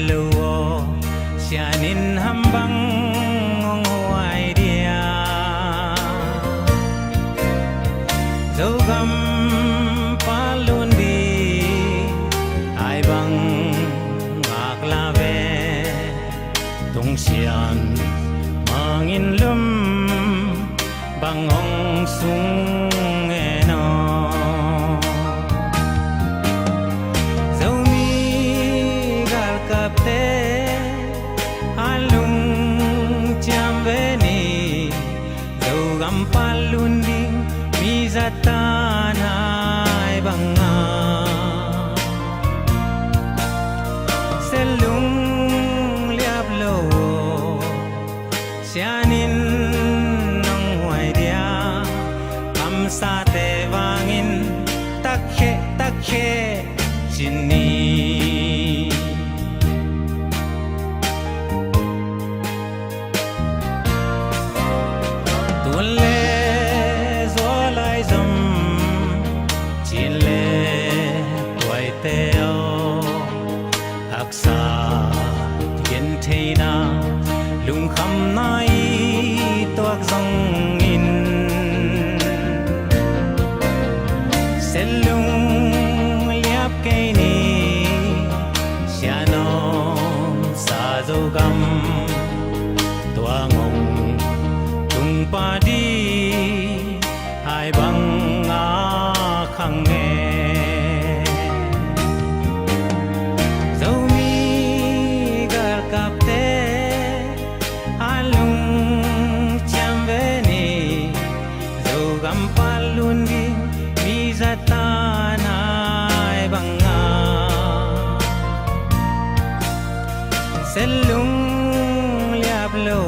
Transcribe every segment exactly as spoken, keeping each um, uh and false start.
lo aw, sian in ham bang hong huai dia? Zogam palun ding ai bang ngak la ve. Tungsian mangin lum bang hong sung e no. Zomi galkapte a lungciam ve ni. Zogam palun ding mi zatan ai banga. Selung liap lo, sian in nong huai dia? Kamsate vangin takhe takhe ci ni. Tuan le zual ai zom, cin le tuaite aw, haksa gentheihna, lungkhamna i tuak zongin, selung liap kei ni. Sian om sa Zogam, tua ngong tung padi ai bang a khang e. Zomi galkapte a lungciam ve ni. Zogam palun ding mi zatan ai banga. Selung liap lo,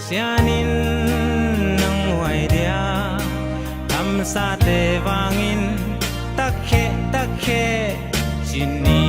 sian in nong huai dia? Kamsate vangin takhe takhe ci ni.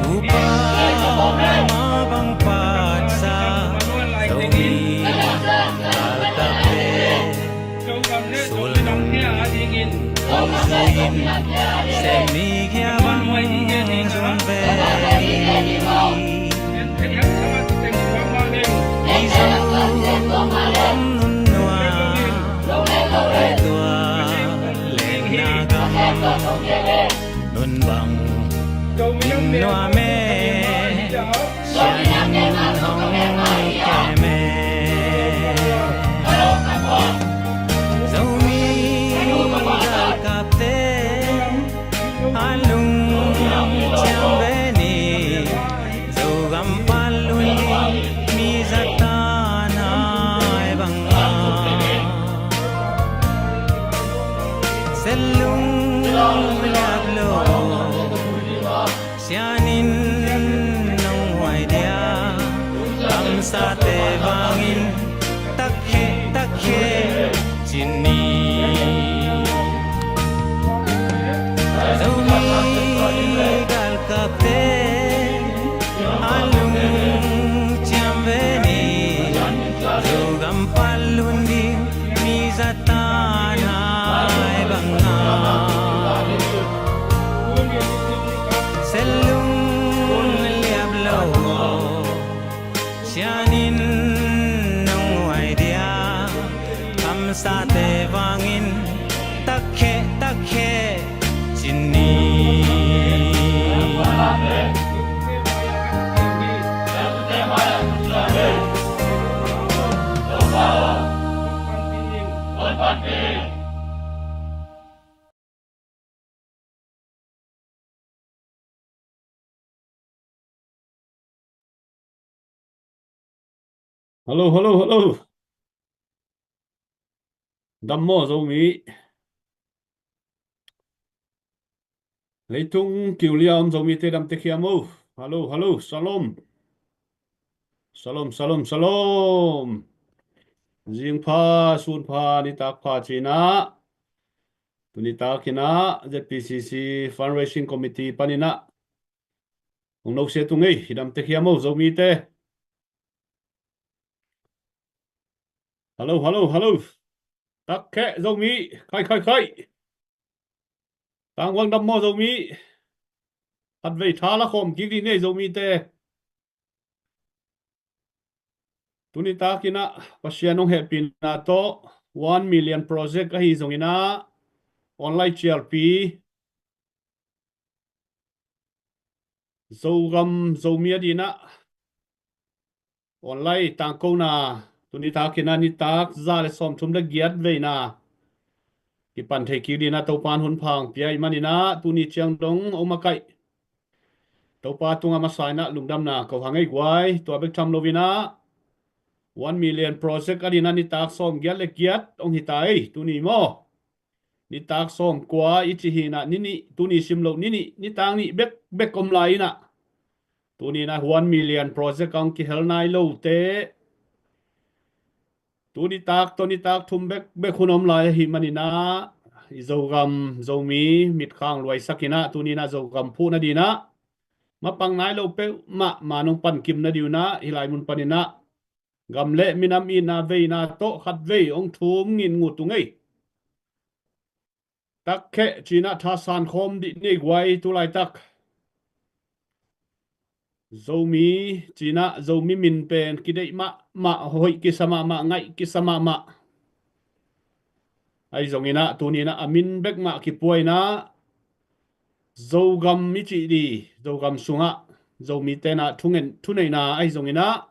Upa ma bang patsa, Zomi galkapte sulung zuin, semi kia bang zun ve. Mizo om nun nua, tua lenna gam nun bang in nua me, sian in hong kem e. Zomi galkapte a lungciam ve ni. Zogam palun ding mi zatan ai banga. Selung liap lo, sian in nong huai dia? Kamsate vangin takhe takhe ci ni. Zomi galkapte a lungciam ve ni. Zogam palun ding mi zatan ai banga. Selung liap lo, sian in nong huai dia? Kamsate vangin takhe takhe ci ni. Hello, hello, hello. Dam maw Zomi? Leitung kiulia om Zomite damte kia maw? Hello, hello, shalom. Shalom, shalom, shalom. Zingpha, sunpha, nitak pha cinah. Tunitak inah Z P C C Fundraising Committee paninah hong nosia tung ei, hidam tek hiam o Zomite. Hello, hello, hello. Takkhe Zomi, khai, khai, khai. Tangwang dam maw Zomi. Khatvei tha la khawm kik dih nei Zomite. Tunitak inah Pasian hong hehpihna tawh one million project ahi zonginah online cialpi Zogam Zomi a dinah online tangkona tunitak inah nitak za le sawmthum le giat veina kipan thei kik dinah Topan hun phang pia ih maninah tuni ciang dong om a kaih Topa tungah masa inah lungdamna ko hang ei guai. Tua bek tham loinah one million project a dinah nitak sawm giat le giat hong hita ei tuni maw. Nitak sawm kua i cih hinah ninih tuni sim loh ninih nitak nih bekbek om lai inah tuninah one million project a hong kihel nai lote tunitak tawh nitak thum bekbek hun om lai ahi maninah i Zogam Zomi mitkhang luaisak inah tuninah Zogam phuhna dinah mapang nai lo peuhmah ma nong pankim na dinah hilai mun paninah gam le minam itna veina tawh khatvei hong thum ngin ngu tung ei. Takkhe cinah thasan khawm dih nei guai tulaitak. Zomi cinah Zomi min pen kideih mahmah, hoih kisa mahmah, ngaih kisa mahmah. Ahi zonginah tuninah a min bekmah kipuainah Zogam i cih dih Zogam sungah Zomi tenah thungen thuneihna ahi zonginah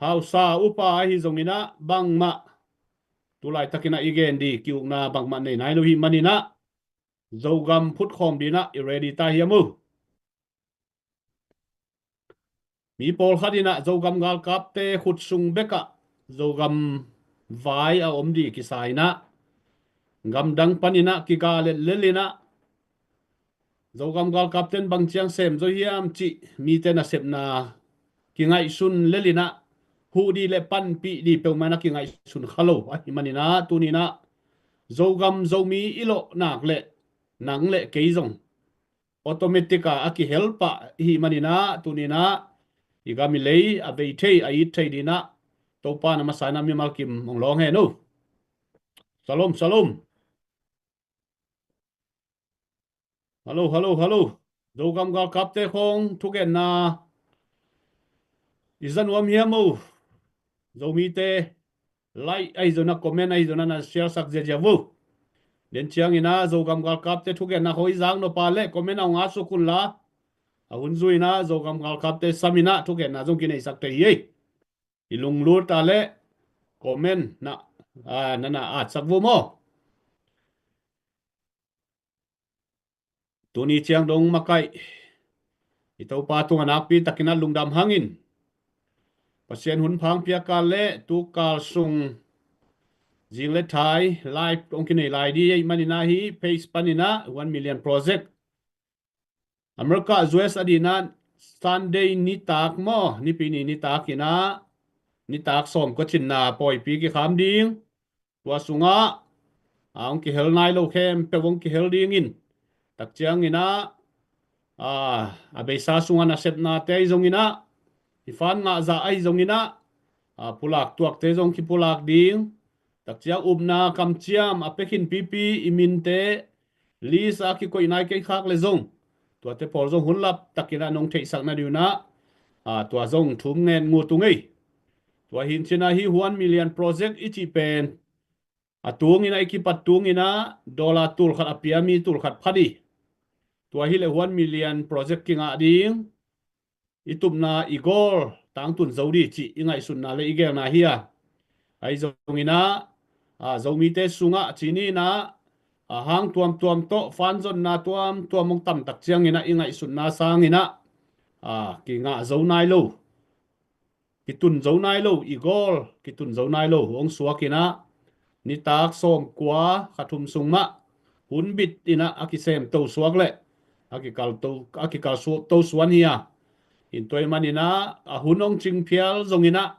hausa upa ahi zonginah bangmah tulaitakinah i gen dih ki-ukna bangmah nei nai lo hi maninah Zogam phutkhawm dinah i ready ta hiam uh. Mi pawlkhat inah Zogam galkapte khut sung bekah Zogam vai a om dih kisa inah gamdang paninah kiga letlel inah Zogam galkapten bang ciang sem zo hiam cih mite nasepna kingaihsun lelinah huh dih le panpih dih peuhmah inah kingaihsun kha lo ahi maninah tuninah Zogam Zomi i lawh nak le nang le kei zong automatic a a kihel pah ihi maninah tuninah i gam i lei a vei thei a it thei dinah Topa na masa inah mimal kim hong lawng hen uh. Shalom, shalom. Hello, hello, hello. Zogam galkapte khawng thugenna i za nuam hiam uh? Zomite like ahi zonah comment ahi zonah na share sak ziazia uh. Den cianginah Zogam galkapte thugenna khawng i zak nopah le comment a hong at suk unla a hun zuinah Zogam galkapte saminah thugenna zong kineisak thei hi ei. I lunglut a le comment na a na na atsak uh maw. Tuni ciang dong makaih i Topa tungah nakpi takinah lungdam hangin Pasian hun phang piaka le tukal sung zing le thai live hong kinei lai dih ei maninah hi page paninah one million project America U S a dinah Sunday nitak maw nipi ni nitak inah nitak sawm kua cinna pawipi kikham ding. Tua sungah a hong kihel nai lo khempeuh hong kihel dingin tak cianginah a beisa sungah nasepnate ahi zonginah i fan ngahzah ahi zonginah a pulak tuakte zong kipulak ding. Tak ciang upna kamciam a pekhin pipi i minte list a kikoih nai kei khak le zong tuate pawl zong hun lap takinah nong theihsak na dinah a tua zong thum ngen ngu tung ei. Tua hin cinah hi one million project i cih pen a tunginah i kipat tunginah dollar tulkhat a pia mi tulkhat pha dih. Tua hileh one million project kingah ding i tupna i goal tangtun zo dih cih i ngaihsutna le i gelna hi a. Ahi zonginah a Zomite sungah cininah a hang tuamtuam tawh fanzonna tuamtuam hong tamtak cianginah i ngaihsutna sanginah a kingah zo nai lo kitun zo nai lo i goal kitun zo nai lo hong suakinah nitak sawm kua kha thum sung mah hun bit inah a kisemto suak le a kikal to a kikal to suan hi a. Hi tua ahih manin ah a hun hong cing phial zongin ah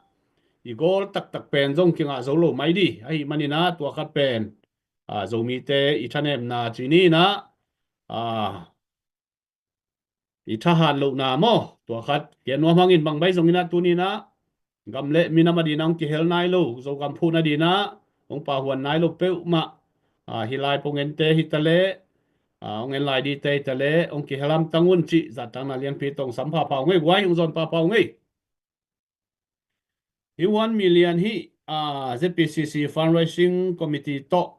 i goal taktak pen zong kingah zo lo mai ding ahih manin ah tua khat pen, a, Zomite i thanemna ci ni in ah, a, i thahat lohna maw, tua khat gen nuam hangin, bang baih zongin ah tuni in ah gam le minam adingin ah hong kihel nai lo, Zogam phuhna dingin ah hong pahuan nai lo peuhmah, a, hih lai pong ente hi ta leh, a, hong en lai dingte hi ta leh hong kihel hamtang un cih zahtakna lianpi tawh hong sam pahpah ung ei, guai, hong zawn pahpah ung ei. Hih one million hih, a, Z P C C Fundraising Committee tawh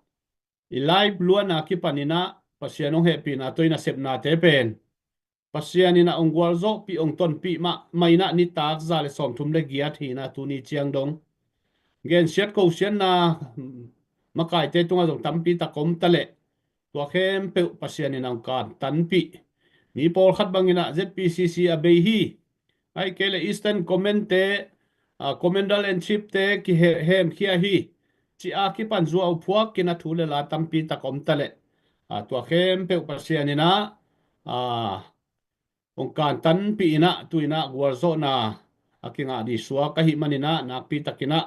i live luanna kipanin ah Pasian hong hehpihna tawh i nasepnate pen Pasian in ah hong gualzawhpih, hong tonpih mahmah in ah nitak za le sawmthum le giat hi in ah tuni ciang dong gensiat kosiatna makaite tungah zong tampi tak om ta leh, tua khempeuh Pasian in ah hong kantanpih. Mi pawlkhat bangin ah Z P C C a bei hi, ahih kei leh Eastern Command te, a, Commander in Chief te kihemkhia hi, ci-a kipan zuau phuakin ah thu le la tampi tak om ta leh, a, tua khempeuh Pasian in ah, a, hong kantanpih in ah tu in ah gualzawhna a kingah ding suak ahih manin ah nakpi takin ah,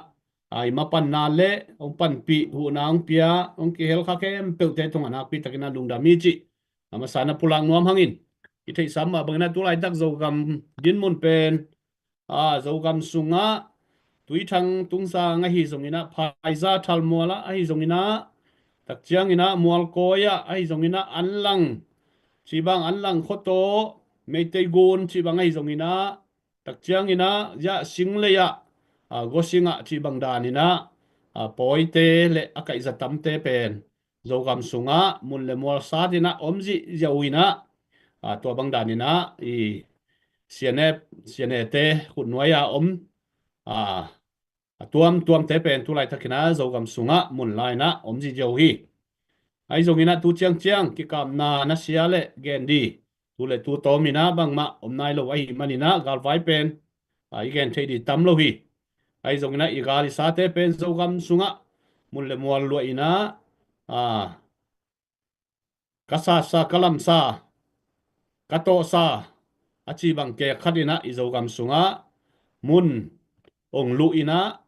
a, i mapanna le hong panpih, huhna hong pia, hong kihel kha khempeuhte tungah nakpi takin ah lungdam hi cih a masa in ah pulak nuam hangin, i theihsa mah bangin ah tu laitak Zogam dinmun pen, a, Zogam sungah Tuithang Tungsang ahi zongin ah, Phaiza Thalmual ah ahi zongin ah, tak ciangin ah Mualkawi ah ahi zongin ah, Anlang cih bang, Anlang khuataw, Meitei Gun cih bang ahi zongin ah, tak ciangin ah Yah Singlei ah, a, Gosing ah cih bang danin ah, a, pawite le a kaihza tamte pen Zogam sungah mun le mual sat in ah om zihziah uh in ah, a, tua bang danin ah i C N F, C N A te khutnuai a om, a, a tuamtuamte pen tu laitakin ah Zogam sungah mun la in ah om zihziah uh hi. Ahi zongin ah tu ciangciang kikapna nasia le gen ding tu le tu tawm in ah bangmah om nai lo ahih manin ah galvai pen, a, i gen thei ding tam lo hi. Ahi zongin ah i gal i sate pen Zogam sungah mun le mual luah in ah, a, ka sasa, ka lamsa, ka tawhsa a cih bang kek khat in ah i Zogam sungah mun hong luh in ah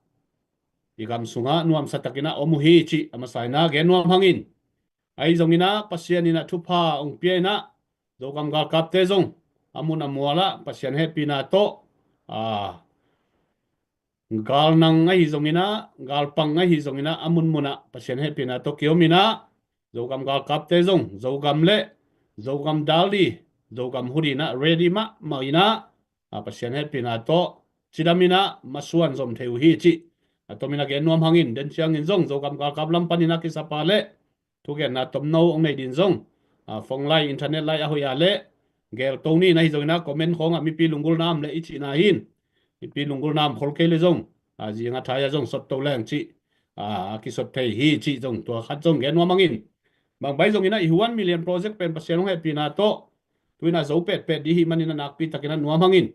i gam sungah nuamsa takin ah om uh hi cih a masa in ah gen nuam hangin, ahi zongin ah Pasian in ah thupha hong pia in ah Zogam galkapte zong a mun a mual ah Pasian hehpihna tawh, a, galnang ahi zongin ah, galpang ahi zongin ah, a munmun ah Pasian hehpihna tawh kiom in ah, Zogam galkapte zong Zogam le Zogam dal ding, Zogam hu dingin ah ready mahmah in ah, a, Pasian hehpihna tawh cidam in ah masuan zom thei uh hi cih a tomin ah gen nuam hangin, den ciangin zong Zogam galkap lam panin ah kisapa le thugenna tomno hong nei ding zong, a, phone line, internet line a hoih a le gelto ni in, ahi zongin ah comment khawngah mipi lunggulna om le i cihna hi in, mipi lunggulna om khol kei le zong, a, zing a thai ah zong sotto leng cih, a, a kisot thei hi cih zong tua khat zong gen nuam hangin, bang baih zongin ah i one million project pen Pasian hong hehpihna tawh tu in ah zo petpet ding ahih manin ah nakpi takin ah nuam hangin,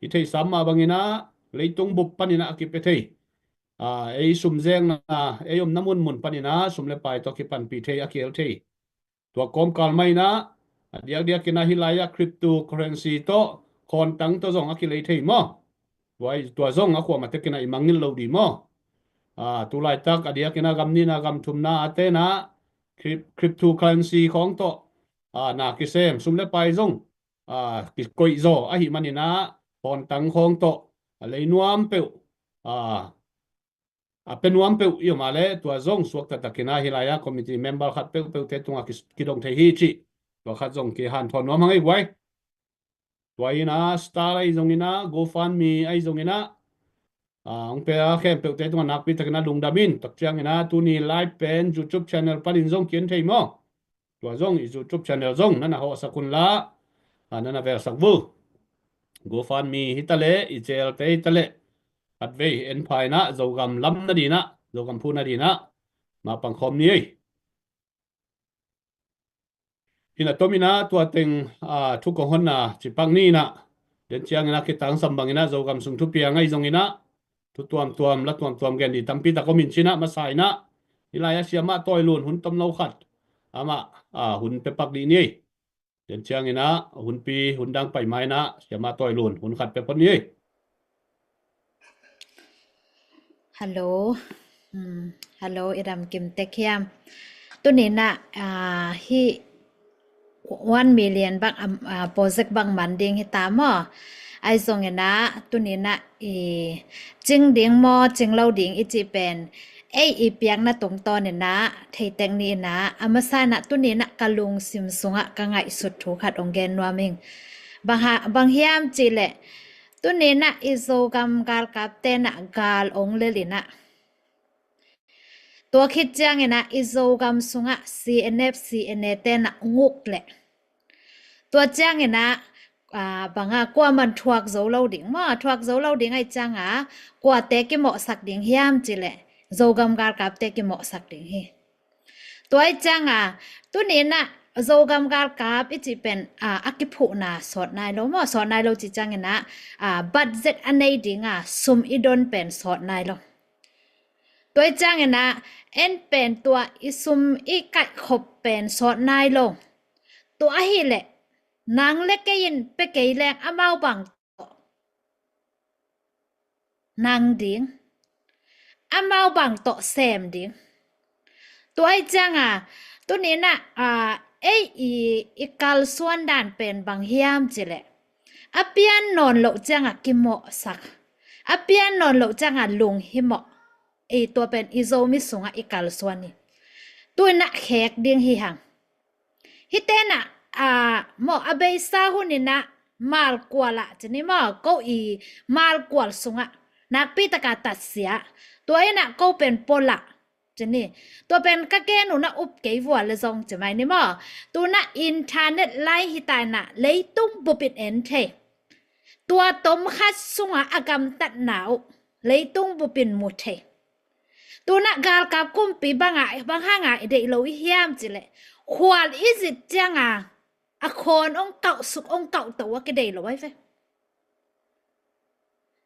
i theihsa mah bangin ah leitung bup panin ah a kipia thei, a, ei sumzengna, ei omna munmun panin ah sum le pai tawh kipanpih thei, a kihel thei, tua kawmkal mah in ah a diakdiakin ah hih lai-ah cryptocurrency tawh, khawntang tawh zong a kilei thei maw? Tua, tua zong a khuama tekin ah i mangngilh loh ding maw? A, tu laitak a diakin ah gam nihna, gam thumna a ten ah cryp-, cryptocurrency khawng tawh, a, na kisem, sum le pai zong, a, kikoih zaw ahih manin ah khawntang khawng tawh a lei nuam peuh, a, a pia nuam peuh i om a le tua zong suakta takin ah hih lai-ah committee member khat peuhpeuhte tungah ki-, kidong thei hi cih tua khat zong kihanthawn nuam hang ei guai. Tua in ah Star ahi zongin ah, GoFundMe ahi zongin ah, a, hong pia khempeuhte tungah nakpi takin ah lungdam in, tak ciangin ah tuni live pen YouTube channel panin zong ki-en thei maw? Tua zong i YouTube channel zong na na hawhsak un la, a, na na velsak vul. GoFundMe hi ta leh, i Zelle te hi ta leh, khatvei en pha in ah Zogam lam nading ah, Zogam phu nading ah mapang khawm ni ei. Hi in ah tomin ah tua teng, a, thu kong honna ci pak ni in ah, den ciangin ah kitangsam bangin ah Zogam sung thupiang ahi zongin ah thu tuamtuam, la tuamtuam gen ding tampi tak om in cin ah, masa in ah hih lai-ah siamah Tawi Lun hun tomno khat amah, a, hun pia pak ding ni ei. Tua ciangin ah hunpi hun dang pai ma-in ah Siama Tawi Lun hun khat pia phot ni. Hello. Hmm, hello, i dam kim tek hiam? Tuni-in ah, ah, hih one million bang, am, ah, project bang man ding hi ta maw? Ahi zongin ah tuni-in ah i cing ding maw, cing lo ding i cih pen ei i piakna tungtawnin ah thei tek ni-in ah, a masa-in ah tuni-in ah ka lungsim sungah ka ngaihsut thu khat hong gen nuam ing. Bang ha-, bang hiam cih leh, tuni-in ah i Zogam galkapte'n ah gal hong lel-in ah, tua khit ciangin ah i Zogam sungah C N F, C N A te'n ah hong uk leh, tua ciangin ah, ah, bang a, kuaman thuak zo lo ding maw, thuak zo lo ding ahih ciangin ah kuate kimawhsak ding hiam cih leh, Zogam galkapte kimawhsak ding hi. Tua ahih ciangin ah tuni-in ah Zogam galkap i cih pen, ah, a kiphuhna sawt nai lo maw, sawt nai lo cih ciangin ah, ah, budget a nei ding a sum i don pen sawt nai lo. Tua ahih ciangin ah en pen tua i sum i kaihkhop pen sawt nai lo. Tua ahih leh nang le kei in pia kei leng amau bang tawh nang ding, amau bang tawh sem ding. Tua ahih ciangin ah tuni-in ah, ah, ei i, i kalsuan dan pen bang hiam cih leh, a pian nawn loh ciangin ah kimawhsak, a pian nawn loh ciangin ah lunghimawh. Ei, tua pen i Zomi sungah i kalsuan hi. Tu-in ah khek ding hi hang. Hihte in ah, ah, maw, a beisa hunin ah malkual ah ci ni maw, ko i malkual sungah nakpi takin tatsia, tua in ah ko pen pol ah ci ni. Tua pen ka gen un ah up kei vua leh zong ci mai ni maw. Tu-in ah internet lai hi ta-in ah leitung bupin en thei. Tua tom khat sungah a gamtatna uh leitung bupin mu thei. Tu-in ah galkap kumpi bang a, bang hang a i deih lo i hiam cih leh, khual i zit ciangin a khawn hong kauh suk, hong kauh to a kideih lo ahi ve.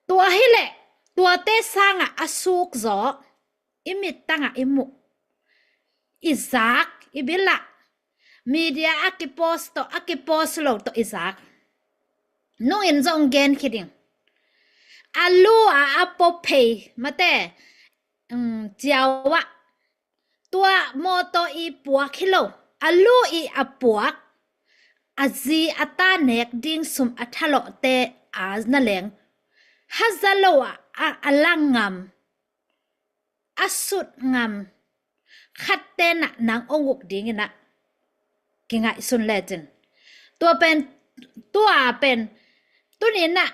Tua hi leh tuate sangin a suk zaw, i mittangin i muh, i zak, i bil ah, media a kipost tawh, a kipost lo tawh i zak. Nungin zong gen khit ing. A lu ah a pua phei mate, um, ciau ah, tua mawtaw i puak hi lo, a lu i a puak, a zi a ta nek ding sum a thalawhte a na leng, haza lo ah a, a lang ngam, a sut ngam khatte in ah nang hong uk dingin ah kingaihsun lecin. Tua pen, tua pen, tuni-in ah,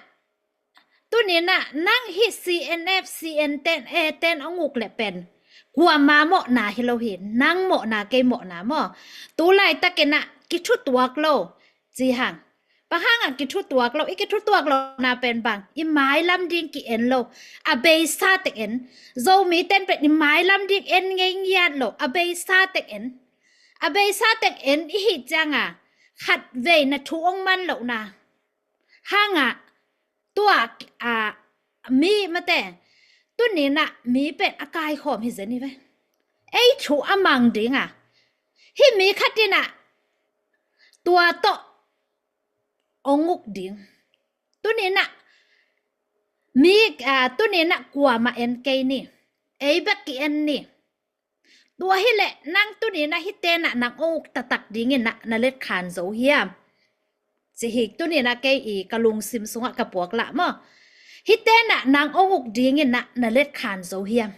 tuni-in ah nang hih C N F, C N A te'n, eh, te'n hong uk leh pen kuama mawhna hi lo hi, nang mawhna, kei mawhna maw. Tu laitakin ah kithutuak lo ci hang. Bang hangin kithutuak lo, i kithutuak lohna pen bang, i mailam ding ki-en lo, a beisa tek en. Zomi te'n pen i mailam ding en ngei ngiat lo, a beisa tek en. A beisa tek en i hih ciangin khatvei na thu hong man lohna hangin tua, a, mi mate, tuni-in ah mi pen a kaikhawm hi zen hi ve. Ei thu a mang ding a, hih mi khat in ah tua tawh hong uk ding. Tuni-in ah mi, a, tuni-in ah kuamah en kei ni, ei bek ki-en ni. Tua hi leh nang tuni-in ah hihte in ah nang hong uk taktak dingin ah na letkhan zo hiam? Ci hi, tuni-in ah kei i ka lungsim sungah ka puak lah maw. Hihte in ah nang hong uk dingin ah na letkhan zo hiam?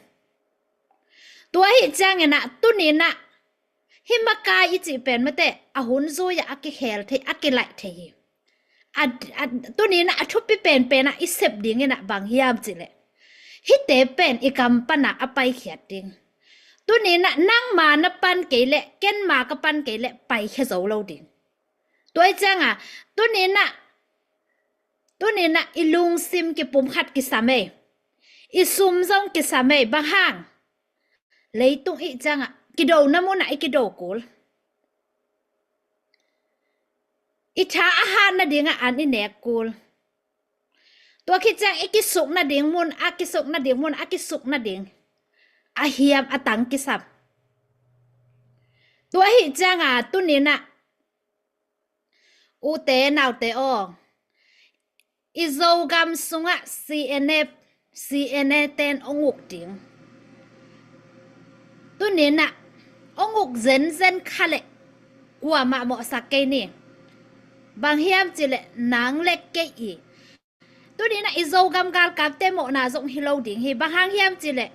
Tua ahih ciangin ah tuni-in ah hih makai i cih pen mate, a hun zui ah a kikhel thei, a kilaih thei hi. A, a, tuni-in ah a thupi penpen ah i sep dingin ah bang hiam cih leh, hihte pen i kam pan ah a paikhiat ding. Tuni-in ah nangma na pan kei leh, kenma ka pan kei leh paikhia zo lo ding. Tua ahih ciangin tuni-in ah, tuni-in ah i lungsim kipumkhat kisam ei. I sum zong kisam ei, bang hang? Leitung i hih ciangin kidona mun ah i kido kul. I tha a hat nadingin an i nek kul. Tua khit ciang i kisuk nading mun, a kisuk nading mun, a kisuk nading, a hiam a tang kisam. Tua ahih ciangin tuni-in ah Ute naute aw, i Zogam sungah C N F, C N A ten hong uk ding. Tuninah hong uk zenzen kha leh kuamah mawhsak kei ni. Bang hiam cihleh nang le kei i tuninah i Zogam galkapte mawhna zong hi lo ding hi. Bang hang hiam cihleh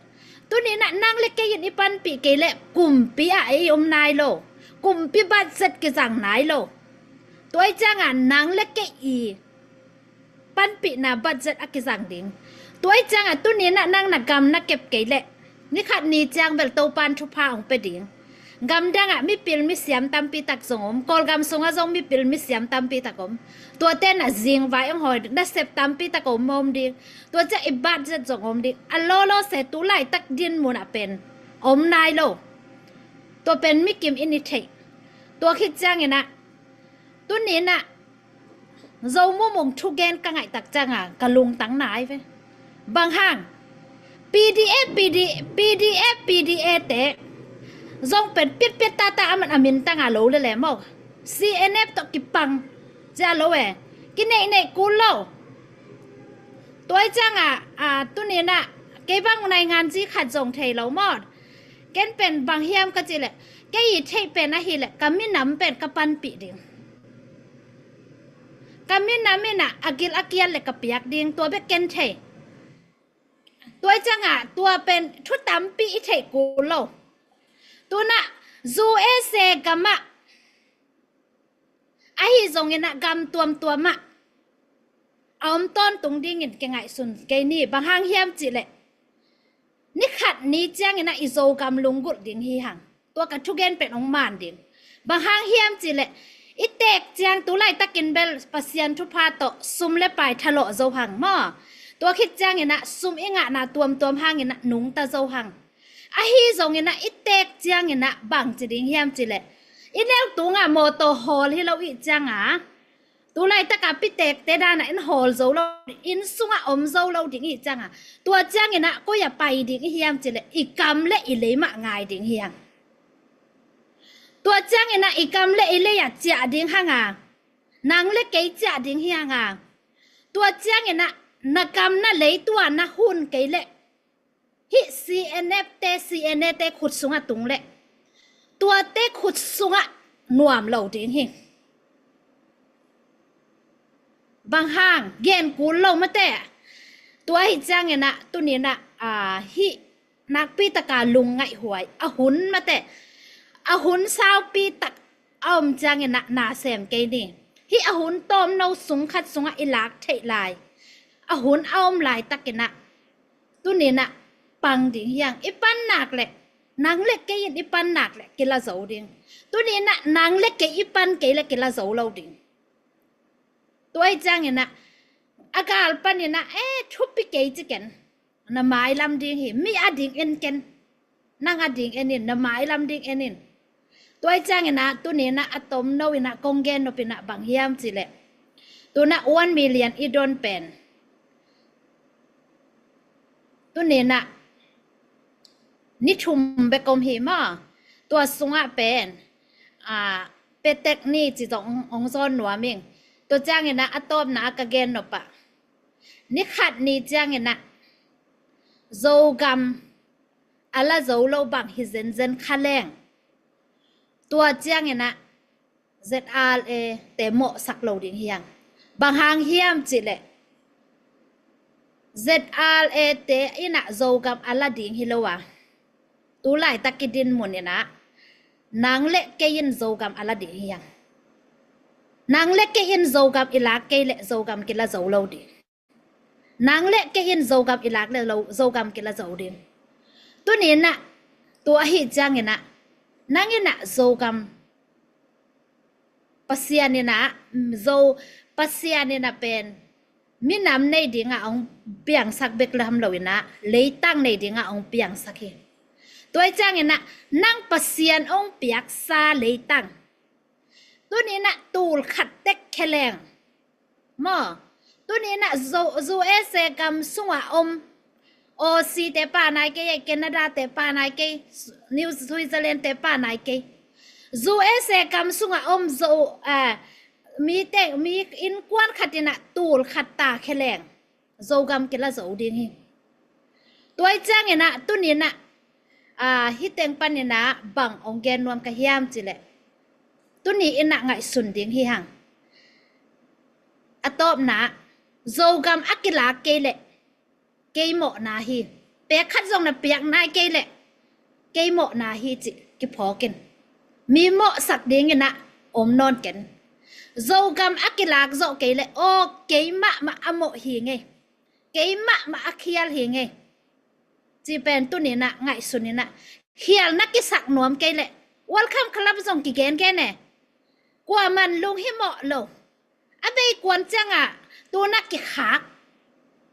tuninah nang le kei in i panpih kei leh kumpi ah ei om nai lo. Kumpi budget kizang nai lo. Tua i ciangah nang le kei i panpihna budget a kizang ding. Tua i ciangah tuninah nang na gam na kep kei leh ni khat ni ciang bel Topan thupha hong pia ding. Gamdangah mipil misiam tampi tak zong om, Kawlgam sungah zong mipil misiam tampi tak om. Tuate na zingvai hong hawi ding, nasep tampi tak om om ding. Tua ciah i budget zong om ding. A lawlaw se tu laitak din munah pen om nai lo. Tua pen mikim in i theih. Tua khit cianginah tuninah Zo Mumung thugen ka ngaihtak cianga ka lungtang nai ve. Bang hang P D A, P D, P D A, P D A te zong pen piatpiat tata a man a mintanga lo lele maw? C N F tawh kipang cia lo e. Kineihneih kul lo. Tua i cianga a tuninah kei bang naingan zi khat zong thei lo maw? Ken pen bang hiam ka cihleh kei i theih pen ahileh ka minam pen ka panpih ding. Ka minam inah a gil a kial le ka piak ding, tua bek ken thei. Tua i ciangah tua pen thu tampi i theih kul lo. Tunah U S A gamah ahi zonginah gam tuamtuamah a om tawntung dingin kingaihsun kei ni. Bang hang hiam cihleh ni khat ni cianginah i Zogam lunggulh ding hi hang. Tua ka thugen pen hong man ding. Bang hang hiam cihleh i teek ciang tu laitakin bel Pasian thupha tawh sum le pai thalawh zo hang maw? Tua khit cianginah sum i ngahna tuamtuam hanginah nungta zo hang. Ahi zonginah i teek cianginah bang ci ding hiam cihleh i neu tungah mawtaw hawl hi lo ih cianga tu laitaka pitekte danah in hawl zo lo, inn sungah om zo lo ding ih cianga tua cianginah koi-ah pai ding i hiam cihleh i kam le i lei mah ngai ding hiang. Tua cianginah i kam le i lei-ah ciah ding hanga nang le kei ciah ding hianga tua cianginah na kam na lei tua na hun kei leh hih C N F te, C N A te khut sungah tung leh tuate khut sungah nuam lo ding hi. Bang hang gen kul lo mate. Tua hi cianginah tuninah a hih nakpi taka lungngaihhuai a hun mate a hun saupi tak a om cianginah na sem kei ni. Hih a hun tawmno sung khat sungah i lak theih lai a hun a om laitakinah tuninah pang ding hiang. I pan nak leh nang le kei in i pan nak leh kila zo ding. Tuninah nang le kei i pan kei leh kila zo lo ding. Tua i cianginah a gal paninah e thupi kei ci ken. Na mailam ding hi, mi a ding en ken. Nang a ding en in, na mailam ding en in. Tua i cianginah tuninah a tomno inah kong gen nopinah bang hiam cihleh tunah one million i don pen tuninah ni thum bek om hi maw? Tua sungah pen a petek ni ci zong hong zawn nuam ing. Tua cianginah a tawpna a ka gen nopah ni khat ni cianginah Zogam a la zo lo bang hi zenzen kha leng tua cianginah Z R A te mawhsak lo ding hiang. Bang hang hiam cihleh Z R A te inah Zogam a la ding hi lo a tu laitak i din muninah nang le kei in Zogam a la ding hiang. Nang le kei in Zogam i lak kei leh Zogam kila zo lo ding. Nang le kei in Zogam i lak le lo Zogam kila zo ding. Tuninah tua ahi cianginah nang inah Zogam Pasian inah Zo Pasian inah pen minam nei dingah hong piangsak bek le ham lo inah leitang nei dingah hong piangsak hi. Tua i cianginah nang Pasian hong piaksa leitang tuninah tul khat tek kheleng maw? Tuninah U S A gam sungah om Aussie te pa nai kei, Canada te pa nai kei, New Switzerland te pa nai kei. U S A gam sungah om Zo, eh, mi teng, mi innkuan khat in ah tul khat ta khe leng Zogam kila zo ding hi. Tua hi ciangin ah tuni in ah, aa, hih teng panin ah bang hong gen nuam ka hiam cih leh, tuni in ah ngaihsun ding hi hang. A tawpna, Zogam a kilak kei leh kei mawhna hi. Pek khat zong na piak nai kei leh kei mawhna hi cih kiphawk in. Mi mawhsak dingin ah om nawn ken. Zogam a kilak zawh kei leh, aw, kei mahmah a mawh hi ngei, kei mahmah a khial hi ngei, cih pen tuni in ah ngaihsun in ah, khial na kisak nuam kei leh, World Cup Club zong kigengen e. Kuaman lunghimawh lo. A bei kuan ciangah tu na kikhak,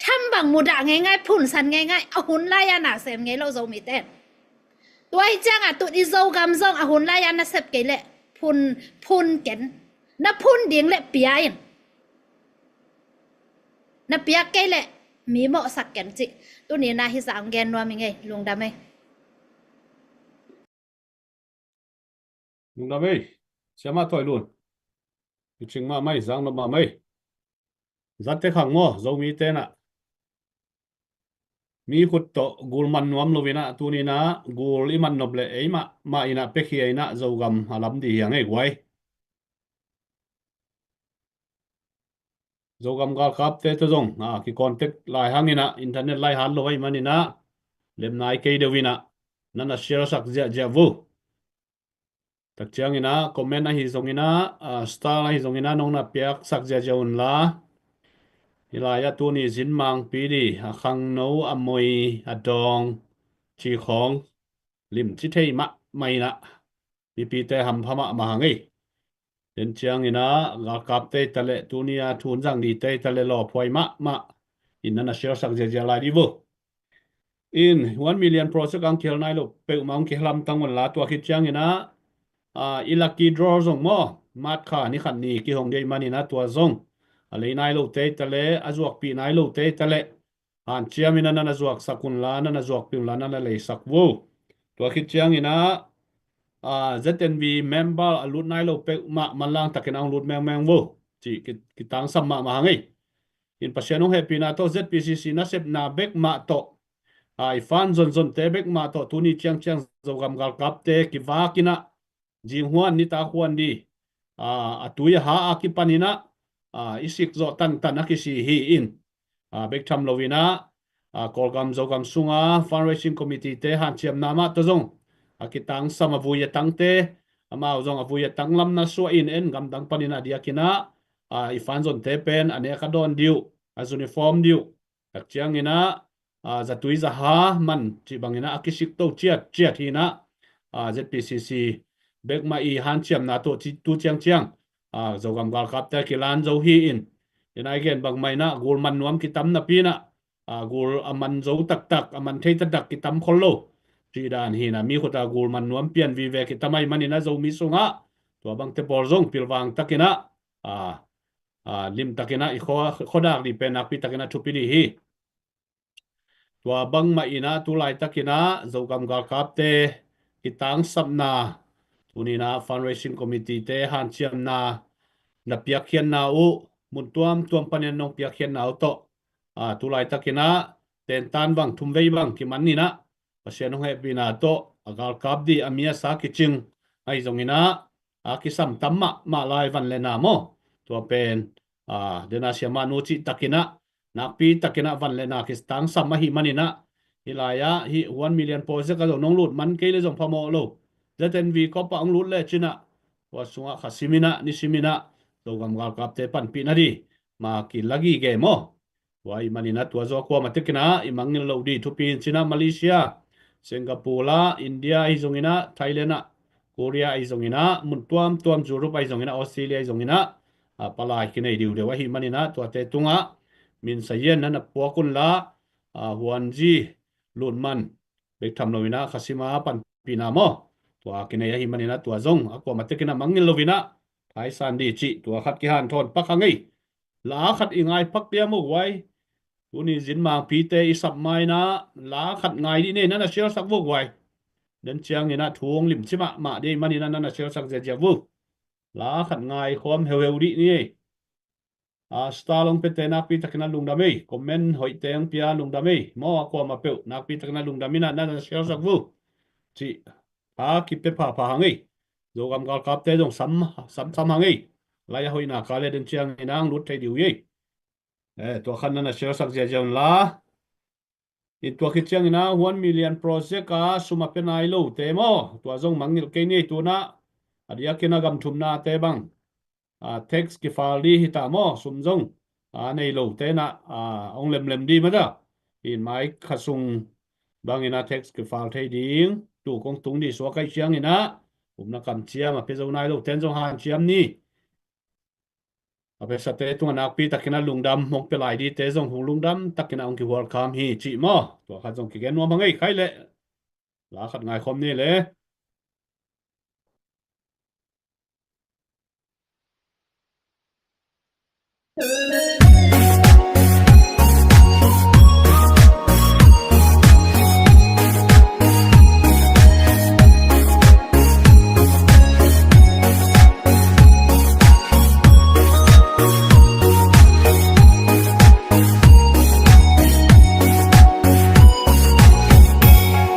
tham bang mudah ngeingai, phunsan ngeingai, a hun lai-a na sem ngei lo Zomite. Tua hi ciangah tu i Zogam zong a hun lai-a na sep kei leh phun, phun ken. Na phun ding leh pia in. Na piak kei leh mi mawhsak ken cih tuni in ah hih zah hong gen nuam ing ei. Lungdam ei. Lungdam ei. Siamah Thawi Lun. Kicing mahmah ei, zang nop mahmah ei. Zate khang maw, Zomite in ah mi khut tawh gul man nuam lo in ah, tuni in ah gul i man nop leh ei mahmah in ah piakhia in ah Zogam a lam dih hi hang ei guai. Zogam galkapte tawh zong, a, kicontact lai hang in ah, internet lai hat lo ahih manin ah, lem nai kei deuh in ah, na na share sak ziahziah vo. Tak ciangin ah, comment ahi zongin ah, a, star ahi zongin ah, nong na piak sak ziahziah un la. Hih lai-ah tuni zin mangpi dih, a khangno, a moi, a dawng, ci khawng limci thei mahmah in ah, mipite hampha mahmah hang ei. Den ciangin ah galkapte hi ta leh, tuni a thu zang dite hi ta leh, lawphuai mahmah in na na share sak ziahziah lai dih vo. In one million project ang kihel nai lo peuhmah ang kihelamtang un la, tua khit ciangin ah, a, i lucky draw zong maw, March kha ni khat ni kihong dih ahih manin ah tua zong a lei nai lote hi ta leh, a zuakpih nai lote hi ta leh, hanciam in ah na na zuaksak un la, na na zuakpih un la, na na leisak vo. Tua khit ciangin ah, a, Z N V member a lut nai lo peuhmah manlang takin a hong lut mengmeng vo, cih ki, kitangsam mahmah hang ei. In Pasian hong hehpihna tawh Z P C C nasepna bek mah tawh, a, i fan zonzonte bek mah tawh tuni ciangciang Zogam galkapte kivak in ah, zinghuan nitak huan dih, a, a tui a ha a kipan in ah, a, i sik zawh tantan a kisi hi in, a, bek tham lo in ah, a, Kawlgam Zogam sunga fundraising committee-te hanciamna mah tawh zong a kitangsam a vui a tangte, amau zong a vui a tanglam na suah in, en gamdang panin a diakin ah, a, i fan zonte pen a nek a dawn dih uh, a uniform dih uh, tak ciangin ah, a, zatui zaha man cih bangin ah a kisikto ciatciat hi in ah, a, Z P C C bek mah i hanciamna tawh ci, tu ciangciang, a, Zogam galkapte a kilan zo hi in, i nai gen bangmah in ah gul man nuam kitam napi in ah, a, gul a man zo taktak, a man thei taktak kitam khol lo cih dan hi in ah, mi khut a gul man nuam pian vive kitam ahih manin ah Zomi sungah tua bangte pawl zong pilvang takin ah, a, a, lim takin ah i khua, khuadak dih pen nakpi takin ah thupi dih hi. Tua bangmah in ah tu laitakin ah Zogam galkapte kitangsapna, tuni in ah fundraising committee-te hanciamna na piakkhiatna uh, mun tuamtuam panin nong piakkhiatna uh tawh, a, tu laitakin ah tentan bang, thumvei bang kiman in ah, Pasian hong hehpihna tawh a galkap dih a mi a sa kicing ahi zongin ah, a kisam tam mahmah lai van le na maw. Tua pen, a, dena siamah nu cih takin ah, nakpi takin ah van le na kitangsam ahih manin ah, hih lai-ah hih one million project ah zong nong lut man kei leh zong phamawh lo. Z N V kop ah hong lut lecin ah, tua sungah kha sim in ah, nisim in ah, Zogam galkapte panpih nading ma kila gige maw. Tua ahih manin ah tua zaw kuamah tekin ah i mangngilh loh ding thupi in cin ah, Malaysia, Singapore ah, India ahi zongin ah, Thailand ah, Korea ahi zongin ah, mun tuamtuam, Europe ahi zongin ah, Australia ahi zongin ah, a, palai kinei diudeu ahih manin ah tuate tungah min sa yen na na puak un la, a, huanzi lut man bek tham lo in ah kha sim a panpihna maw, tua kinei ahih manin ah tua zong a kuamah tekin ah mangngilh lo in ah thaisan ding cih tua khat kihanthawn pak hang ei. La khat i ngai pak diam uh guai. Tuni zin mangpite i sap ma in ah la khat ngai dih nei, na na share sak vo guai. Den ciangin ah thu hong limci mahmah ding ahih manin ah na na share sak ziahziah vo. La khat ngai khawm heuheu dih ni ei. A, star long pete nakpi takin a lungdam ei. Comment hoihte hong pia lungdam ei. Maw, a kuamah peuh nakpi takin a lungdam in a, na na share sak vo. Cih a kipia phapha hang ei. Zogam galkapte zong sam, sam, sam hang ei. Lai a hoihna ka le den ciangin a hong lut thei dih uh ei. Eh, tua khan na na share sak ziahziah un la. In tua khit ciangin a one million project a sum a pia nai lote maw, tua zong mangngilh kei ni ei. Tuna a diakin a gam thumnate bang, a, tax kifile dih hi ta maw, sum zong a nei lote na, a, hong lemlem dih mah ta. In mai kha sung bangin a tax kifile thei ding tu kong tung dih suak ahih ciangin a, upna kamciam a pia zo nai lote in zong hanciam ni. A piasate tungah nakpi takin a lungdam, hong pia lai dihte zong hong lungdam takin a hong kihual kham hi cih maw. Tua khat zong kigen nuam hang ei. Khai leh la khat ngaikhawm ni le.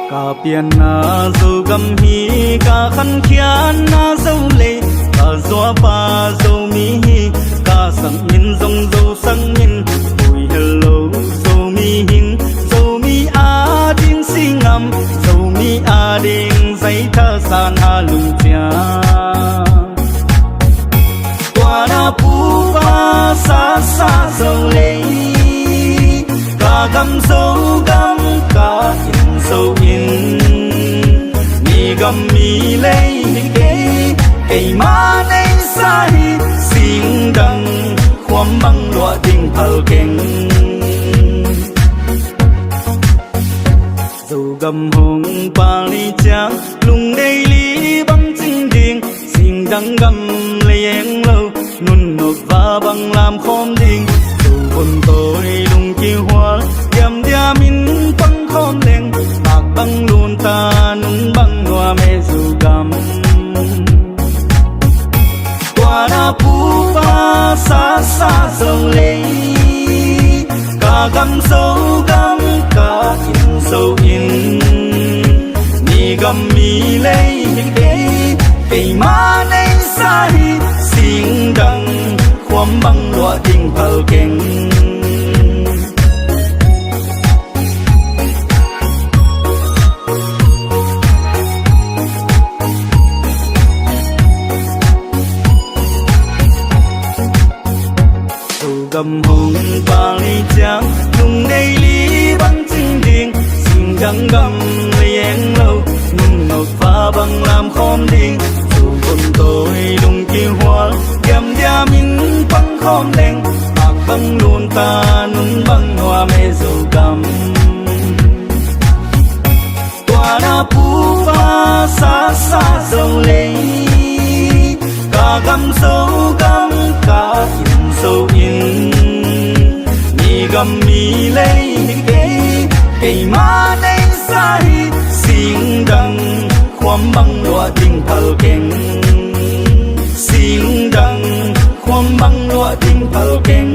Ka pianna Zogam hi, ka khankhiatna Zolei, ka zuapa Zomi hi, ka sakmin zong Zo sakmin, ui hello Zomi hing, Zomi ading singam, Zomi ading zaitha san a lungcia. Tua na pupa sasa Zolei, ka gam Zogam, ka inn Zo inn, mi gam mi lei hi kei, keimah neisa hi, singdang khuam bang luah ding phal keng. Zogam hong pal ni ciang, lungdei li bang cing ding, singdang gam lei eng lo, nunnuak va bang lam khawm ding, Zo vun tawi lung kihual, diamdiam in pang khawm leng, pak bang lunta nun bang nuam e Zogam. Tua na pupa sasa Zolei, ka gam Zogam, ka inn Zo inn, mi gam mi lei hi kei, keimah neisa hi, singdang khuam bang luah ding phal keng. Zogam hong pal ni ciang, lungdei li bang cing ding, singdang gam lei eng lo, nunnuak va bang lam khawm ding, Zo vun tawi lung kihual, diamdiam in pang khawm leng, pak bang lunta nun bang nuam e Zogam. Tua na pupa sasa Zolei, ka gam Zogam, ka inn Zo inn, mi gam mi lei hi kei, keimah neisa hi, singdang khuam bang luah ding phal keng, singdang khuam bang luah ding phal keng.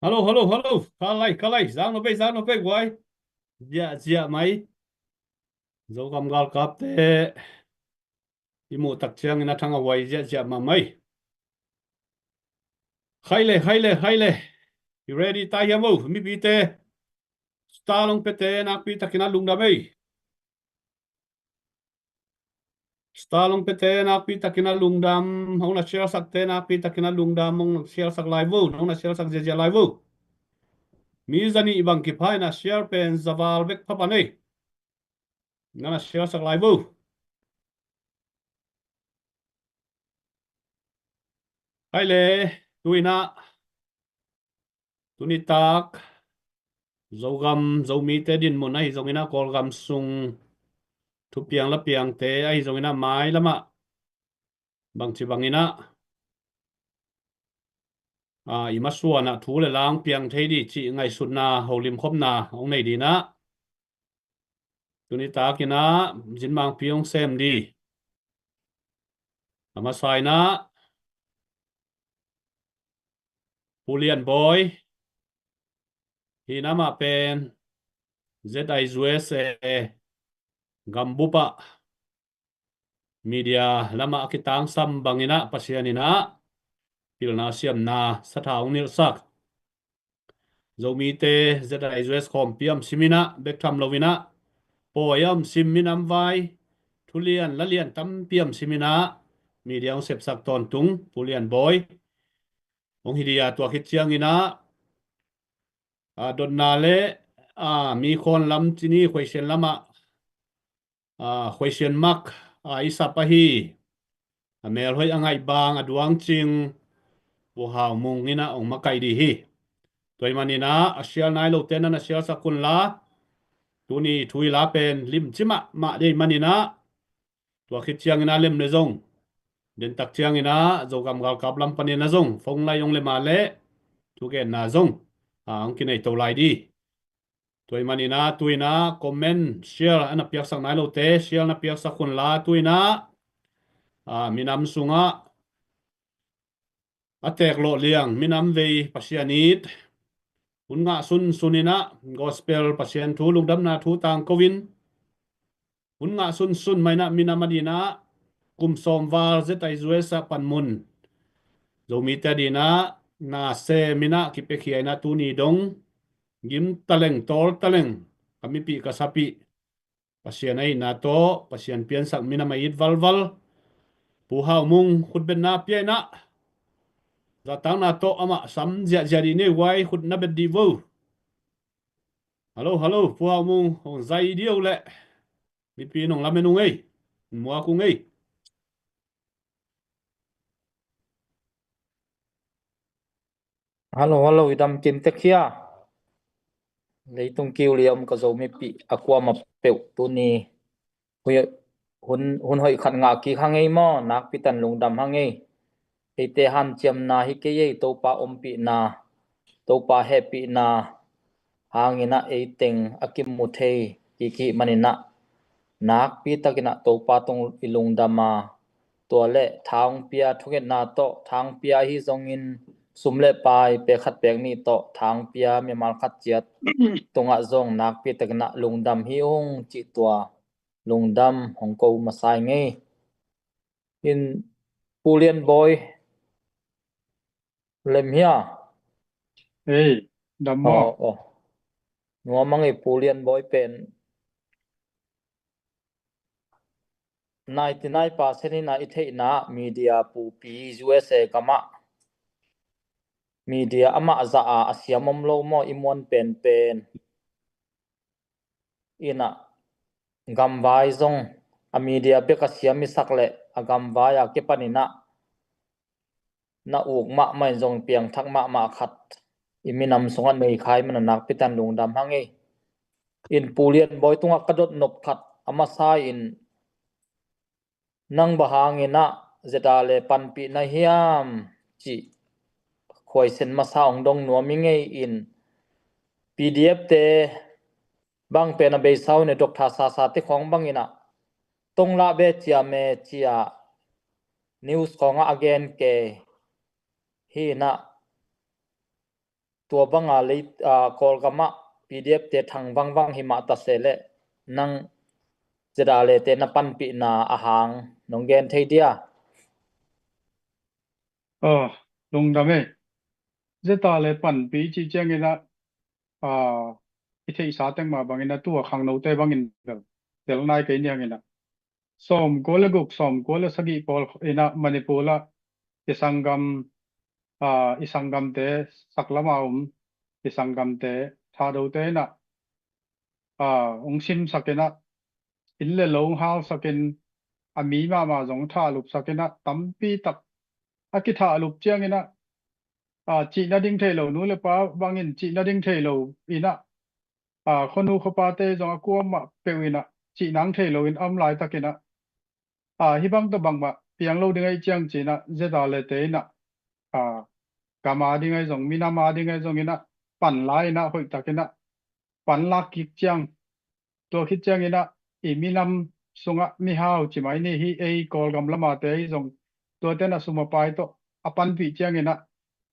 Hallo, hallo, hallo. Ka lai, ka lai. Zang no bei, zang no bei, guai. Ziahziah mai. Zogam galkapte i muh tak ciangin a thang a huai ziahziah mahmah ei. Khai le, khai le, khai le. I ready ta hiam o, mipite? Star long pete nakpi takin a lungdam ei. Star long pete nakpi takin a lungdam, hong na share sakte nakpi takin a lungdam, hong na share sak lai vo, hong na share sak ziahziah lai vo. Mi zanih bang kipha in a share pen zaval bek pha pan ei. Na na share sak lai vo. Hai le, tu-in ah, tuni tak Zogam, Zomite dinmun ahi zongin ah, Kawlgam sung thupiang la piangte ahi zongin ah, mailam ah bangci bangin ah, a, i masuan ah thu le la hong piang thei ding cih ngaihsutna, holimkhopna hong nei ding ah, tuni takin ah zinmangpi hong sem ding. A masa in ah, Pu Lian Bawi, hi in ah, amah pen Z I U S A gambup ah media lam ah a kitangsam bangin ah, Pasian in ah pilna siamna sathau hong nilhsak. Zomite Z I U S khawmpi a om simin ah, bek tham loin ah, pawi a om sim, minam vai, thu lian la lian tampi a om simin ah, media hong sepsak tawntung Pu Lian Bawi hong hi ding a, tua khit ciangin ah, a, dotna le, a, mi khawn lam ci ni, Khuaisian lam ah, a, Khuaisian mak, a, i sap ahi, a, melhoih a ngaih bang a duangcing Pu Hau Mung in ah hong makaih ding hi. Tua ahih manin ah, a sial nai lote na na sialsak un la, tuni thu i la pen limci mahmah ding ahih manin ah, tua khit ciangin ah lem le zong, den tak ciangin ah Zogam galkap lam panin ah zong phone line hong lem a leh, thugenna zong, a, hong kinei to lai ding. Tua ahih manin ah, tu-in ah comment, share a na piaksak nai lote share na piaksak un la, tu-in ah, a, minam sungah a teek lawh liang, minam vei Pasian it, hun ngah sunsun in ah gospel, Pasian thu, lungdamna thu tangko in, hun ngah sunsun mah in ah, minam ading ah kum sawm val Z I U S ah panmun Zomite ading ah na sem in ah kipiakhia in ah, tuni dong gim taleng, tawl taleng, ka mipih ka sapih, Pasian ahihna tawh Pasian piansak minam a it valval Pu Hau Mung khutbetna pia in ah, zahtakna tawh amah sam ziahziah ding nei uh ai, khut na bet dih vo. Hallo, hallo, Pu Hau Mung, hong zai dih uh leh, mipi in hong lamen ung ei, muak ung ei. Hallo, hallo, i dam kim tek hia? Leitung kiu lia om ka Zomipih a kuamah peuh, tuni hun, hun hoih khat ngah kik hang ei maw, nakpi takin lungdam hang ei. Eite hanciamna hi kei ei, Topa ompihna, Topa hehpihna hangin ah eiteng a kimu thei kik i hih manin ah, nakpi takin ah Topa tung i lungdam a, tua leh tha hong pia, thungetna tawh tha hong pia ahi zongin, sum le pai pek khat pek nih tawh tha hong pia mimal khat ciat tungah zong nakpi takin ah lungdam hi ung cih tua lungdam hong ko masa ing ei. In Pu Lian Bawi lem hia? Ei, dam maw? Aw, aw. Nuam ing ei, Pu Lian Bawi pen ninety nine percent in ah i theihna ah media pupi, U S A gamah media amah zah a, a siam om lo maw, i muan penpen. In ah gamvai zong a media bek a siam i sak leh a gamvai a kipan in ah na uk mahmah in zong piangthak mahmah khat i minam sungah nei kha i hih manin ah nakpi takin lungdam hang ei. In Pu Lian Bawi tungah ka dot nop khat, a masa in, nang bang hangin ah Z R le panpih na hiam cih khuaisen masa hong dong nuam ing ei. In P D F te bang pen a beisa uh ne, Doctor Sasa te khawng bangin ah tong lah ve, ciam e ci-a news khawngah a gen kei hi in ah, tua banga lei, aa, Kawlgam ah P D F te thang vangvang hi mah ta se leh, nang Z R le te na panpihna a hang nong gen thei dia? Aw, lungdam e. Z R le panpih cih ciangin ah, aa, i theihsa tek mah bangin ah, tua khangnote bangin bel tel nai kei ni hang in ah, sawmkua le guk, sawmkua le sagih pawl in ah Manipur ah i sanggam, aa, i sanggamte, saklam a om i sanggamte, Thadote in ah, aa, hong simsak in ah, inn le lo hong halsak in, a mi mahmah zong thahlupsak in ah, tampi tak a kithahlup ciangin ah, a, cih nading thei lo, nu le pa bangin cih nading thei lo in ah, a, khuanu khuapate zong a kuamah peuh in ah cih nang thei lo in a om laitakin ah, a, hih bang tawh bangmah piang lo ding ahih ciang ci-in ah, ZRA-te in ah, a, gam a ding ahi zong, minam a ding ahi zongin ah, pan la in ah, hoihtakin ah pan lak kik ciang, tua khit ciangin ah, i minam sungah mihau ci mai ni, hih ei Kawlgam lamate ahi zong, tuate in ah sum a pai tawh a panpih ciangin ah,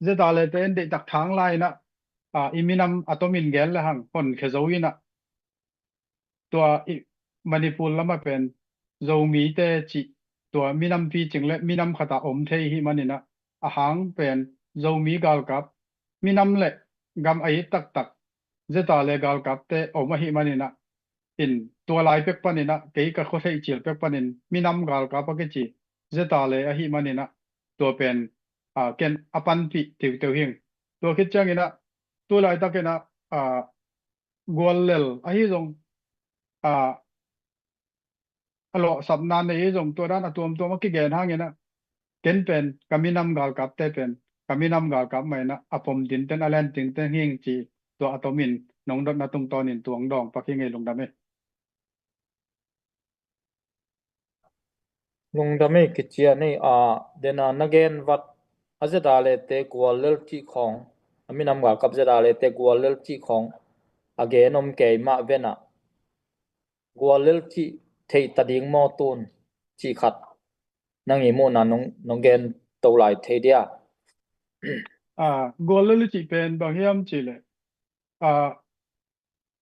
ZRA-te in deihtak thang la in ah, a, i minam a tomin gen le hang honkhia zo in ah, tua i Manipur lamah pen Zomite cih, tua minam picing le minam khatah om thei hih manin ah, a hang pen Zomi galkap, minam le gam a it taktak ZRA galkapte om ahih manin ah, in tua lai pek panin ah, kei ka khuatheih cil pek panin minam galkap a kici ZRA ahih manin ah, tua pen, a, ken a panpih tiuteu hing. Tua khit ciangin ah, tu laitakin ah, a, guallel ahi zong, a, a lawhsapna nei ahi zong, tua dan a tuamtuam a kigen hangin ah, ken pen ka minam galkapte pen ka minam galkap mah in ah, a pom tinten a len tinten hing ci, tua a tomin nong dotna tungtawnin tuang dawng pak hi ngei. Lungdam hi. Lungdam hi, kician hi. A, dena na gen vat, a ZRA-te guallel cih khawng, a minam galkap ZRA-te guallel cih khawng a gen om kei mah ven ah, guallel cih theih ta ding maw tun cih khat nang i muhna nong, nong gen to lai thei dia? A, guallel i cih pen bang hiam cih leh, a,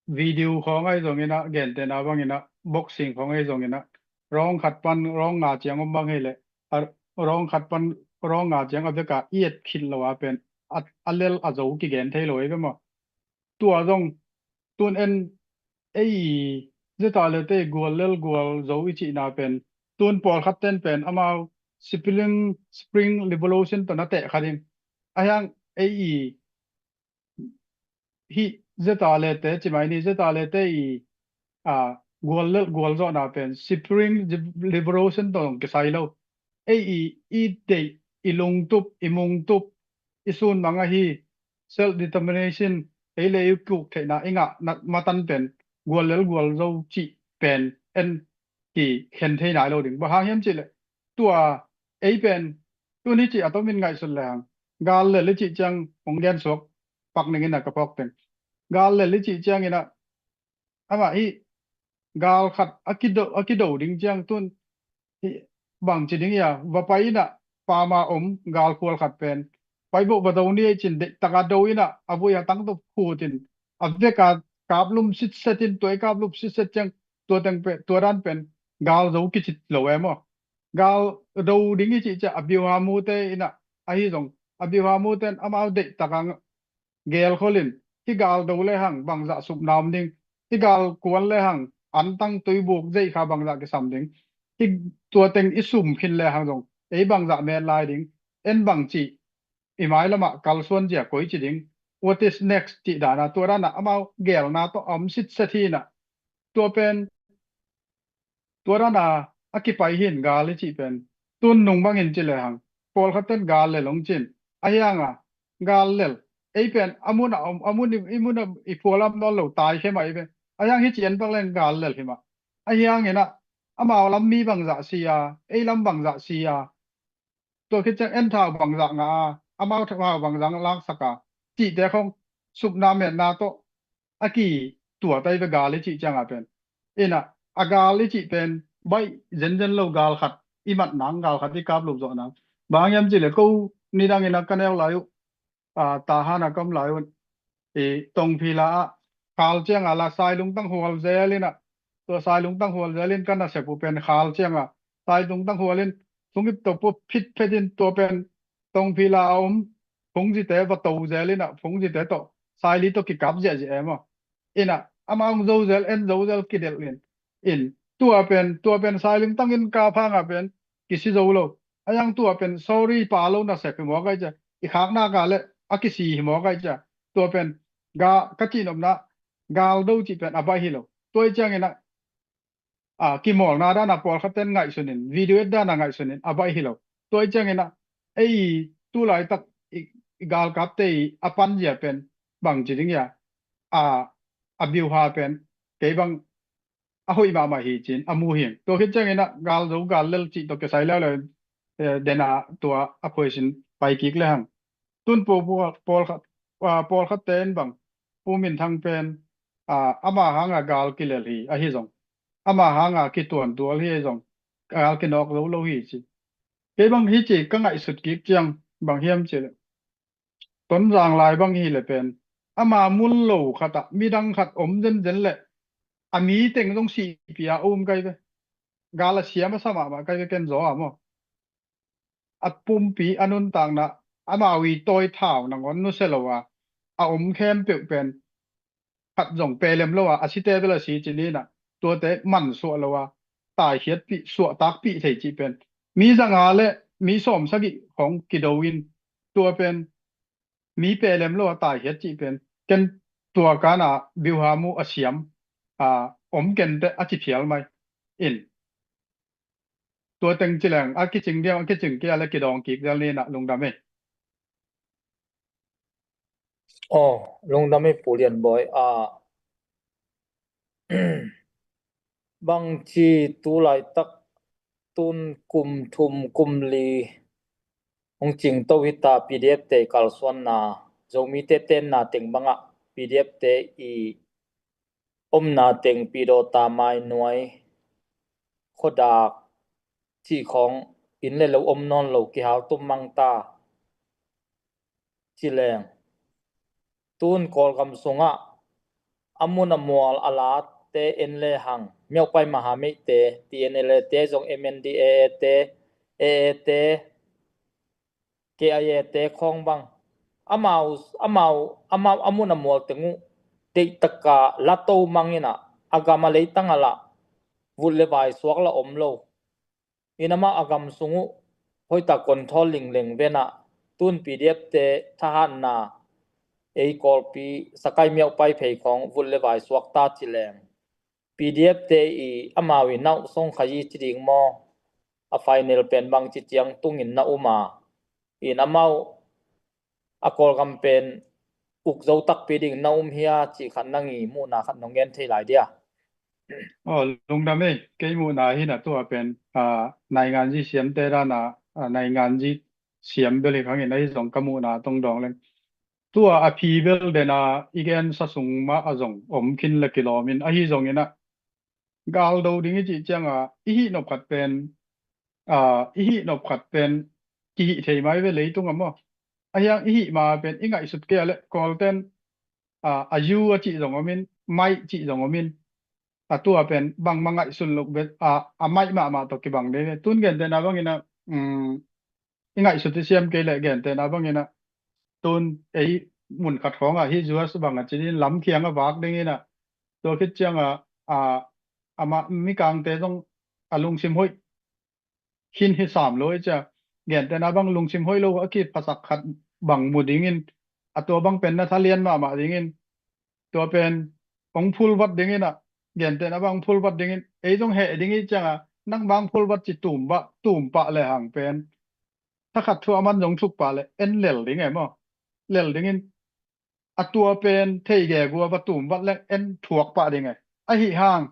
video khawng ahi zongin ah, gentehna bangin ah, boxing khawng ahi zongin ah, round khat pan round nga ciang om bang hi leh, a, round khat pan round nga ciang a vek a i et khit loh a pen a, a lel a zo kigen thei lo hi ve maw. Tua zong tun en, ei ZRA-te guallel gualzo i cihna pen, tun pawlkhat ten pen amau Spring, Spring Revolution tawh na teh kha ding. A hiang ei i hih ZRA-te ci mai ni, ZRA-te i, a, guallel gualzawhna pen Spring Revolution tawh zong kisai lo. Ei i, i deih, i lungtup, i mungtup, i sunmang ahi self determination, ei le ei kuk theihna i ngah na matan pen guallel gualzo cih pen en kikhen thei nai lo ding. Bang hang hiam cih leh, tua ei pen tun hi cih a tomin ngaihsut le hang, gal lel i cih ciang hong gensuak pak ning in a ka phawk teng. Gal lel i cih ciangin ah, amah hih gal khat a kido, a kido ding ciang tun hih bangci ding ia, va pai in ah pama om gal khual khat pen, pai boh va do ni ei cin, deih taka do in ah a vui a tang tawh khut in, a vek a kaplum sitset in, tua i kaplum sitset ciang tua teng pen, tua dan pen gal zo kici lo e maw. Gal do ding i cih ciang a biuha mute in ah, ahi zong a biuha mute in amau deih taka gelkhol in, hih gal do le hang bangzah supna om ding, hih gal kuan le hang antang tuibuk zeih kha bangzah kisam ding, hih tua teng i sum khin le hang zong ei bangzah met lai ding, en bangci i mailamah kalsuan zia koici ding, what is next cih dana, tua dana amau gelna tawh a om sitset hi in ah, tua pen tua dana a kipai hi in gal i cih pen. Tun nung bangin ci le hang, pawlkhat ten gal lel hong cin. A hiang a, gal lel, ei pen a mun a om, a mun i, i mun a i phual a om nawn lo, tai khe mah i pen. A hiang hi ci en pak leng gal lel hi mah. A hiang in ah, amau lam mi bangzah si a, ei lam bangzah si a, tua khit ciang en thau bangzah ngah a, amau thau bangzah laksak a, cihte khong supna metna tawh a kituat ai ve gal i cih ciang a pen. In ah, a gal i cih pen baih zenzen lo, gal khat i mat nang, gal khat i kap lup zawh nang. Bang hiam cih leh ko nidang in ah ka neu lai uh, a, Tahan a ka om lai un, i Tongphila ah khal ciang a la, sai lungtang hual zel in ah, tua sai lungtang hual zel in ka nasep uh pen khal ciang a sai lungtang hual in, thungip tawh pua phitphet in, tua pen Tongphila a om phungzite va to zel in ah, phungzite tawh, saili tawh kikap ziahziah e maw. In ah, amah hong zo zel, en zo zel kidelh in, in tua pen, tua pen sai lungtang in kap hang a pen kisi zo lo. A hiang tua pen sorry pa lo nasep hi mawk ai cia, i khakna ka le a kisi hi mawk ai cia. Tua pen ga, ka cihnopna, gal do cih pen a baih hi lo. Tua i ciangin ah, a, kimawlna dana pawlkhat ten ngaihsun in, video et dana ngaihsun in a baih hi lo. Tua i ciangin ah, ei tulaitak i, i galkapte i a panzia pen bang ci ding ia, a, a biuha pen kei bang a hoih mahmah hi cin a mu hing. Tua khit ciangin ah gal zo gal lel cih tawh kisai leuleu in, eh, dena tua a phuaisin pai kik le hang. Tun pawl, pawl, pawlkhat, ah, pawlkhatte in bang Pu Min Thang pen, ah, ama hanga gal kilel hi ahi zong, ama hanga kituantual hi ahi zong, gal kinawk zo lo hi ci. Kei bang hi ci ka ngaihsut kik ciang bang hiam ci le, Tonzang lai bang hi le pen ama mun lo khatah midang khat om zenzen le a mi teng zong sihpih a um kai ve. Gal a siam a sa mahmah kai ve ken zaw a maw. A pumpi a nuntakna amau i tawi thau nangawn nusia lo a, a om khempeuh pen khat zong pelem lo a, a site bel a si ci ni in ah, tuate mansuah lo a, taikhiatpih, suahtakpih thei cih pen mi zanga le mi sawmsagih hong kido in, tua pen mi pelem lo a taikhiat cih pen ken tua kana biuha mu a siam, a, om kente a ci phial mai in. Tua teng ci leng a kicing diam, a kicing kia le kidawng kik zel ni in ah, lungdam ei. Aw, lungdam ei Pu Lian Bawi. A, bangci tulaitak tun kum thum kum li hong cingto hita, P D F te i kalsuanna, Zomite tenna teng bangah P D F te i omna teng Pidawta, Mainuai, Khuadak cih khawng inn le lo om nawn lo, kihal tum mang ta ci leng, tun Kawlgam sungah a mun a mual a late en le hang, Myaukpai Mahameite, T N L A te zong, M N D A A te, A A te, K I A te khawng bang, amau, amau, amau a mun a mual teng uh deihtaka lato mang in ah, a gam a leitang ah lah vut le vai suak lah om lo in, amau a gam sung uh hoihtak control lingleng ve in ah, tun P D F te thahatna ei Kawlpi Sakai, Myaukpai phei khawng vut le vai suak ta ci leng, P D F te i amau i nauh song khayi ci ding maw, a final pen bangci ciang tungin na um a, in amau a Kawlgam pen uk zo takpi ding na um hia cih khat nang i muhna khat nong gen thei lai dia? Aw, lungdam ei, kei muhna hi in ah tua pen, a, nainganzi siamte dan a, a, nainganzi siam bel hi khang in ahi zong ka muhna tong dawng leng. Tua a phi bel den a i gensa sung mah a zong om khin le kilawm in ahi zong in ah, galdo ding i cih ciang a, i hih nop khat pen, a, i hih nop khat pen kihih thei mai ve leitung ah maw. Ahi hang i hih ma pen i ngaihsut kei a le Kawlten, a, a yu a cih zong om in, maih cih zong om in, a tua pen bangmah ngaihsun loh bek a, a maih mahmah tawh kibang ding hi. Tun gentehna bangin ah, um, i ngaihsut i siam kei leh gentehna bangin ah, tun ei mun khat khawng ah hih U S bang a ci ding, lamkhiang a vak dingin ah, tua khit ciang a, a, amah mikangte zong a lungsim hoih khin hi sam lo i cia. Gentehna bang lungsim hoih lo a kiphasak khat bang mu dingin, a tua bang pen na thalian mahmah dingin, tua pen hong phulvat dingin ah, gentehna bang hong phulvat dingin, ei zong heh ding i ciang a, nang bang phulvat ci tum pah, tum pah le hang pen thakhat thu a man zong thuk pah le en lel ding e maw. Lel dingin, a tua pen thei gegu a va tum vat leng en thuak pah ding e. Ahi hang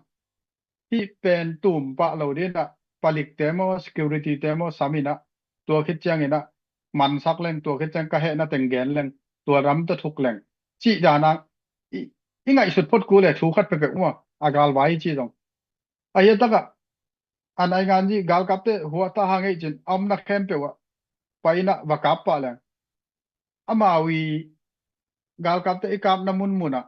hih pen tum pah lo ding ah, palikte maw, securityte maw sam in ah, tua khit ciangin ah mansak leng, tua khit ciang ka hehna teng gen leng, tua ram tawh thuk leng cih dan a, i, i ngaihsut phot kul e, thu khat peuhpeuh maw, a galvai i ci zong. Ahi a takah a nainganzi galkapte huata hang ei cin a omna khempeuh ah pai in ah va kap pah leng, amau i galkapte i kapna munmun ah,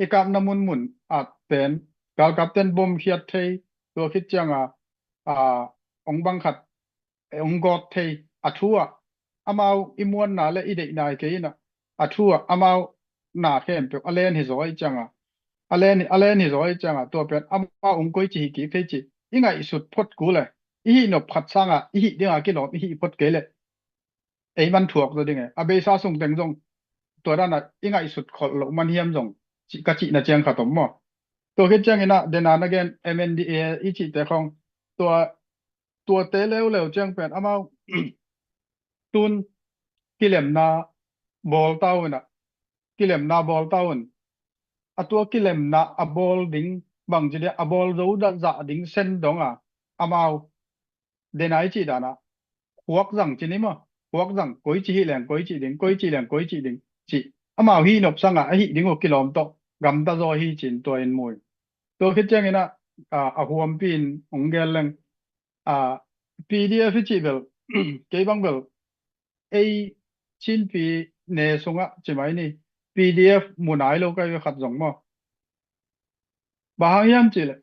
i kapna munmun ah pen galkapten bom khiat thei, tua khit ciang a, a, ong bang khat, e, ong gawt thei, a thu ah amau i muanna le i deihna hi kei in ah, a thu ah amau na khempeuh a len hi zaw i ciang a, a len, a len hi zaw i ciang a, tua pen amau ong koici hi kik thei ci i ngaihsut phot kul e. I hih nop khat sang a i hih ding a kilawm i hih phot kei leh ei man thuak zaw ding e. A beisa sung teng zong tua dan a i ngaihsut kholh loh man hiam zong ci, ka cihna ciang khat om maw. Tua khit ciangin ah, den a na gen M N D A A i cihte khawng, tua, tuate leuleu ciang pen amau Tun kilemna bawl ta un ah, kilemna bawl ta un. A tua kilemna a bawl ding bangci dia a bawl zo dah zah ding sen dong a, amau denai cih dana khuak zang ci ni maw? Khuak zang, koi ci hi leng koi ci ding, koi ci leng koi ci ding, ci. Amau hi nop sanga a hih ding uh kilawm tawh gamta zaw hi cin tua in mui. Tua khit ciangin ah, a, a huampi in hong gel leng, a, P D F i cih bel, kei bang bel, ei Chinpi ne sungah ci mai ni, P D F mu nai lo kai ve khat zong maw? Bang hang hiam cih leh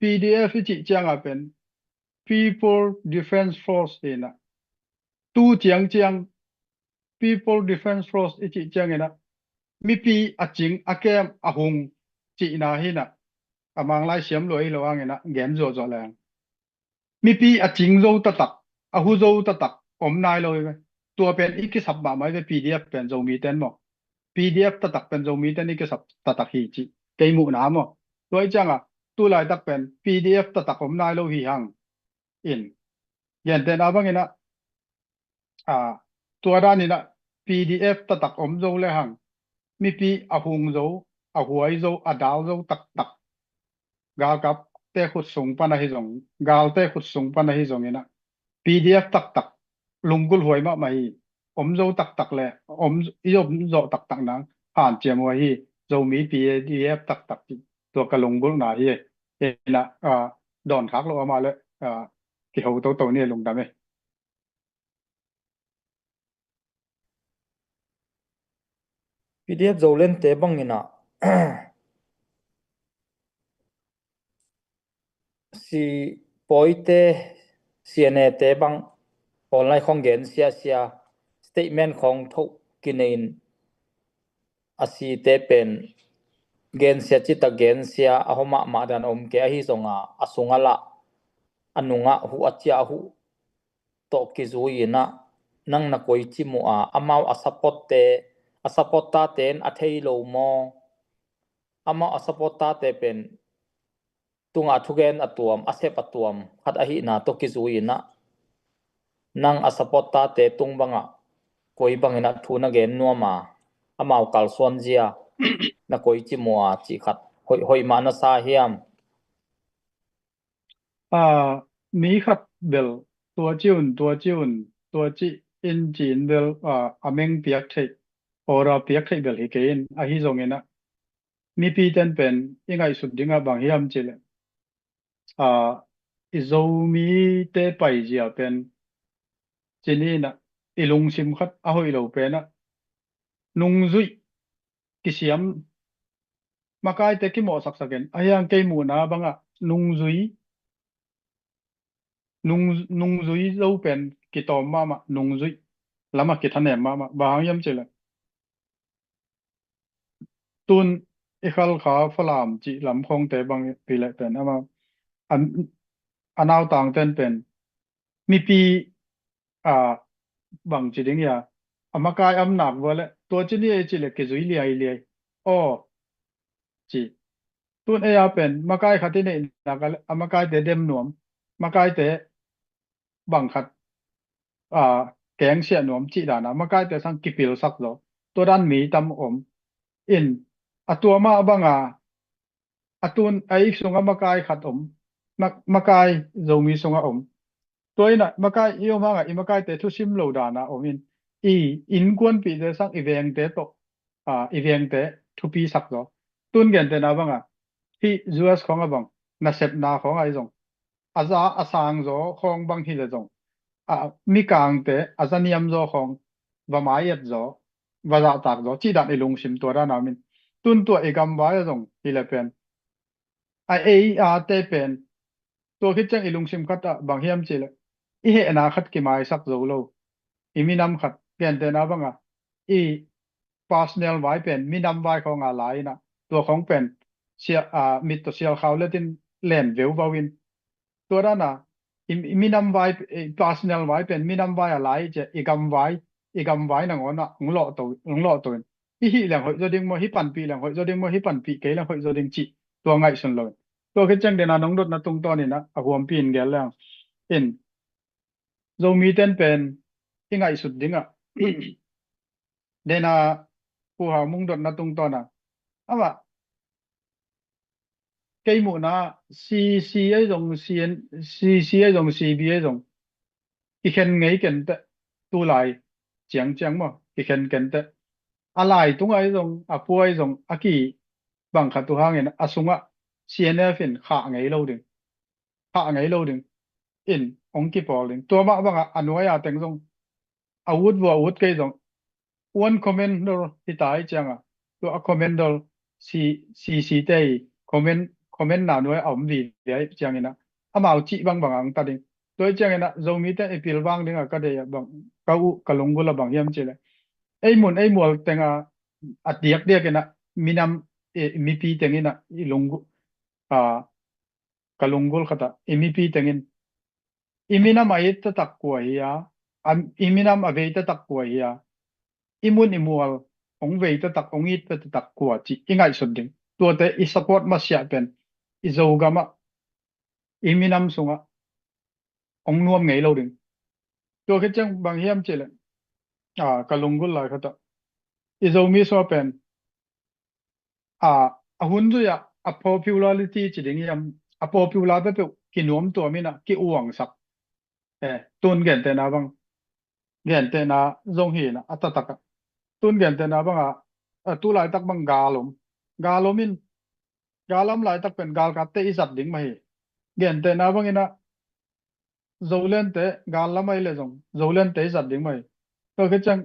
P D F i cih ciangah pen People Defence Force hi na. Tu ciangciang People Defence Force i cih ciangin ah mipi a cing a kem a hung cihna hi na. A Manglai siam lua hi lo hangin ah gen zuahzuah leng mipi a cing zo taktak, a hu zo taktak om nai lo hi ve. Tua pen i kisap mahmah hi ve, P D F pen Zomi ten maw? P D F taktak pen Zomi ten i kisap taktak hi cih kei muhna maw? Tua hi ciangah tu laitak pen P D F taktak om nai lo hi hang in. Gentehna bangin ah, a, tua danin ah P D F taktak om zo le hang mipi a hung zo, a huai zo, a dal zo taktak galkapte khut sung pan ahi zong, galte khut sung pan ahi zongin ah P D F taktak lunggulh huai mahmah hi. Om zo taktak le om, i om zawh taktak nang hanciam huai hi. Zomi P D F taktak cih tua ka lunggulhna hi. Hi na, a, dawn khak lo amah le, a, kiho toto ni, lungdam e. P D F Zoland te bangin ah si pawite, C N A te bang online khong gen siasia, statement khong thoh kinei in a site pen gensia cita gensia a hom mahmah dan om kei ahi zonga a sungah lah a nungah huh a cia a huh tawh kizui in ah nang na koici mu a, amau a support te, a support tate in a thei lo maw? Amau a support tate pen tungah thugen a tuam, a sep a tuam khat ahihna tawh kizui in ah nang a support tate tung bangah koi bangin ah thu na gen nuam a, amau kalsuan zia na koici mu a cih khat hoih, hoih mah na sa hiam? A, mi khat bel tua ci un, tua ci un, tua ci in ci in bel, a, a meng piak theih, order piak theih bel hi kei in, ahi zongin ah mipi ten pen i ngaihsut dingah bang hiam cih leh, a, i Zomite paizia pen ci ni in ah i lungsim khat a hoih lo pen ah nungzuih kisiam, makaite kimawhsaksak in, ahi hang kei muhna bangah nungzui, nung, nungzui zo pen kitawm mahmah, nungzuih lamah kithanem mahmah. Bang hang hiam cih leh tun i Khalkha, Falam cih lam khongte bang pi leh pen amah a, a nautang ten pen mipi, a, bang ci ding hia, a makai a om nak vua leh tua ci ni ei cih leh kizui liailiai. Aw, ci. Tun ei a pen makai khat i neih nak a leh a makaite dem nuam, makaite bang khat, a, kengsiah nuam cih dan a makaite sang kipilsak zaw. Tua dan mi tam om in, a tua mah banga a tun a ik sungah makai khat om, ma-, makai Zomi sungah om. Tua in ah makai i om hangah i makaite thusim lo dana om in, i innkuanpihte sang i vengte tawh, a, i vengte thupisak zaw. Tun gentehna banga hih U S khawng a bang nasepna khawng ahi zong, a za a sang zaw khawng bang hi leh zong, a, mikangte a za niam zaw khawng va mai-et zaw, va zahtak zaw cih dan i lungsim tua dan a om in. Tun tua i gamvai a zong hi leh pen a, ei a te pen tua khit ciang i lungsim khat ah bang hiam cih leh i hehna khat kimaisak zo lo. I minam khat, gentehna banga i personal vai pen minam vai khawng a lai in ah tua khawng pen sia, a, mit tawh sial khau letin len veuvau in, tua dan a i, i minam vai, i personal vai pen minam vai a lai cia, i gamvai, i gamvai nangawn ah hong lawhto, hong lawhto in, i hih leng hoih zaw ding maw, i panpih leng hoih zaw ding maw, i panpih kei leng hoih zaw ding cih tua ngaihsun lo in. Tua khit ciang dena nong dotna tungtawn in ah a huampi in gel leng in, Zomi ten pen i ngaihsut dingah. Dena Pu Hau Mung dotna tungtawn a, amah kei muhna C C ahi zong, C N, C C ahi zong, C B ahi zong kikhen ngei kenteh, tulai ciangciang maw, kikhen kenteh. A lai tungah ahi zong, a pua ahi zong, a ki bang khat uh hangin a sungah C N F in khah ngei lo ding, khah ngei lo ding in hong kipawl ding. Tua mah bangah a nuai a teng zong, a ut vua ut kei zong, one commander hi ta ih cianga, tua a commander C C te i command, command na nuai a om vive ih ciangina, amau cih bangbang ang ta ding. Tua ih ciangina Zomite i pilvang dinga ka deih a bang, ka uh ka lunggul a bang hiam cih leh, ei mun ei mual tenga a diakdiakina minam, eh, mipi tengina i lunggul, a, ka lunggul khatah i mipi tengin i minam a it taktak kua hi a, a, i minam a vei taktak kua hi a, i mun i mual hong vei taktak, hong it taktak kua cih i ngaihsut ding. Tuate i support masiah pen i Zogamah i minam sungah hong nuam ngei lo ding. Tua khit ciang bang hiam cih leh, a, ka lunggul lai khatah i Zomi sungah pen, a, a hun zui ah a popularity ci ding hiam, a popular peuhpeuh kinuam tuam inah ki-uangsak. Eh, tun gentehna bang, gentehna zong hi inah a taktak ah, tun gentehna bangah, a, tu laitak bang gal om, gal om in, gal om laitak pen galkapte i zat ding mah hi. Gentehna bang inah Zolente gal lam ahi le zong Zolente i zat ding mah hi. Tua khit ciang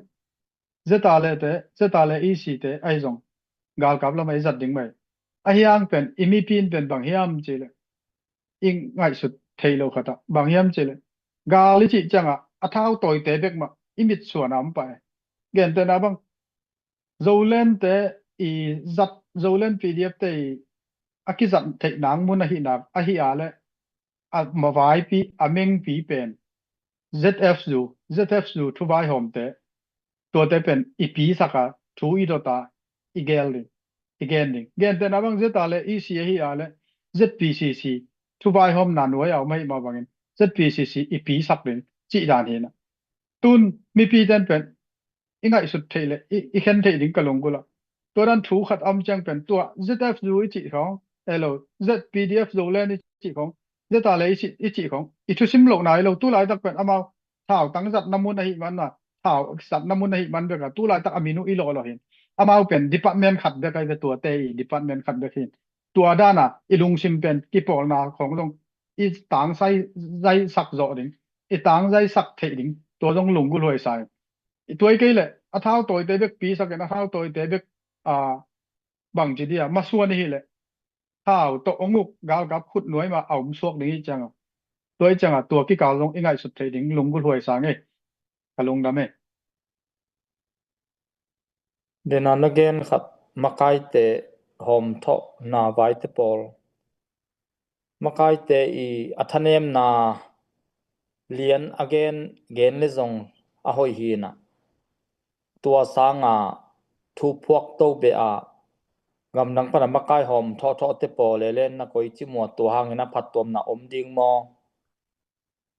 Zetale te, Zetale E C te ahi zong galkap lamah i zat ding mah hi. Ahi hang pen i mipi in pen bang hiam cih leh, i ngaihsut theih loh khatah bang hiam cih leh, gal i cih ciangah a thau tawite bek mah i mitsuan a om pah e. Gentehna bang, Zolente i zat, Zolen P D F te i a kizat theih nang mun ahih nak, ahih a leh a mavaipi, a mengpi pen Z F zu, Z F zu thuvaihawmte, tuate pen i pisak a, thu i dot a, i gel ding, i gen ding. Gentehna bang Zetale E C ahih a leh Z P C C thuvaihawmna nuai a om ahih mah bangin Z P C C i pisak ding cih dan hi inah. Tun mipi ten pen i ngaihsut theih leh i, i khen theih ding ka lunggul ah. Tua dan thu khat a om ciang pen tua Z F zu i cih khawng, elo, Z P D F Zolen i cih khawng, Zetale i cih, i cih khawng i thusim loh nai lo. Tu laitak pen amau thau tang zatna mun ahih man a, thau zatna mun ahih man bek a, tu laitak a min uh i lawh lawh hin. Amau pen department khat bek ahi ve, tuate i department khat bek hin. Tua dan a i lungsim pen kipawlna khawng zong i tangzai, zaisak zawh ding, i tangzaisak theih ding, tua zong lunggulh huai sa in. I tuai kei leh a thau tawite bek pisak in, a thau tawite bek, a, bangci dia masuan i hih leh, thau tawh hong uk galkap khut nuai mah a om suak ding i cianga, tua i cianga tua kikal zong i ngaihsut theih ding lunggulh huai sa ngei. Ka lungdam e. Dena na gen khat, makaite hawmthawhna vaite pawl, makaite i a thanemna lian a gen, gen le zong a hoih hi inah, tua sanga thu phuak to beh a, gamdang pana makai hawm thawhthawhte pawl le lenna koici mua, tua hangin a phattuamna om ding maw?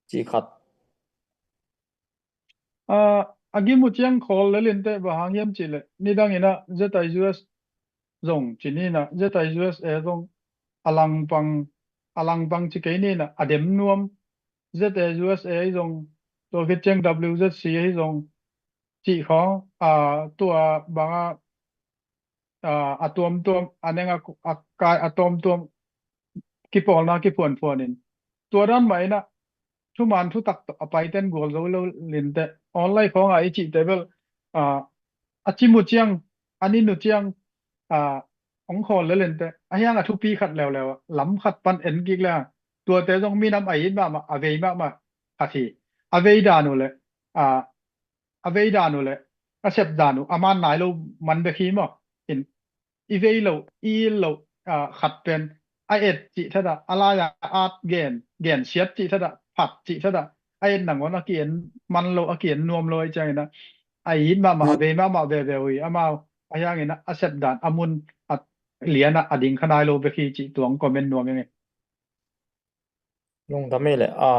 Cih khat. A, a gim uh ciang khawl lelin teh, bang hang hiam cih leh, nidang inah Z I U S zong ci ni inah, Z I U S A zong a langpang, a langpang ci kei ni inah, a dem nuam. Z A U S A ahi zong, tua khit ciang W Z C ahi zong, cih khawng, a, tua banga, a, a tuamtuam, a neng a, a kai, a tuamtuam, kipawlna kiphuanphuan in, tua dan mah inah thuman thutak tawh a paiten gual zo lo lin teh, online khawngah i cihte bel, a, a cim uh ciang, a nin uh ciang, a, hong khawl lel in teh, a hiang a thupi khat leuleu ah, lam khat pan en kik le hang, tuate zong minam a it mahmah, a vei mahmah khat hi. A vei dan uh leh, a, a vei dan uh leh a sep dan uh a man nai lo man bek hi maw. In, i vei lo, i it lo, a, khat pen a et cih thadah, a lai-a at gen, gensiat cih thadah, phat cih thadah, a et nangawn a ki-en man lo, a ki-en nuam lo ahi ciangin ah, a it mahmah, a vei mahmah veve uh hi. Amau a hiangin ah a sep dan, a mun, a lian ah a ding kha nai lo bek hi cih tuang comment nuam ing e. Lungdam e le, a,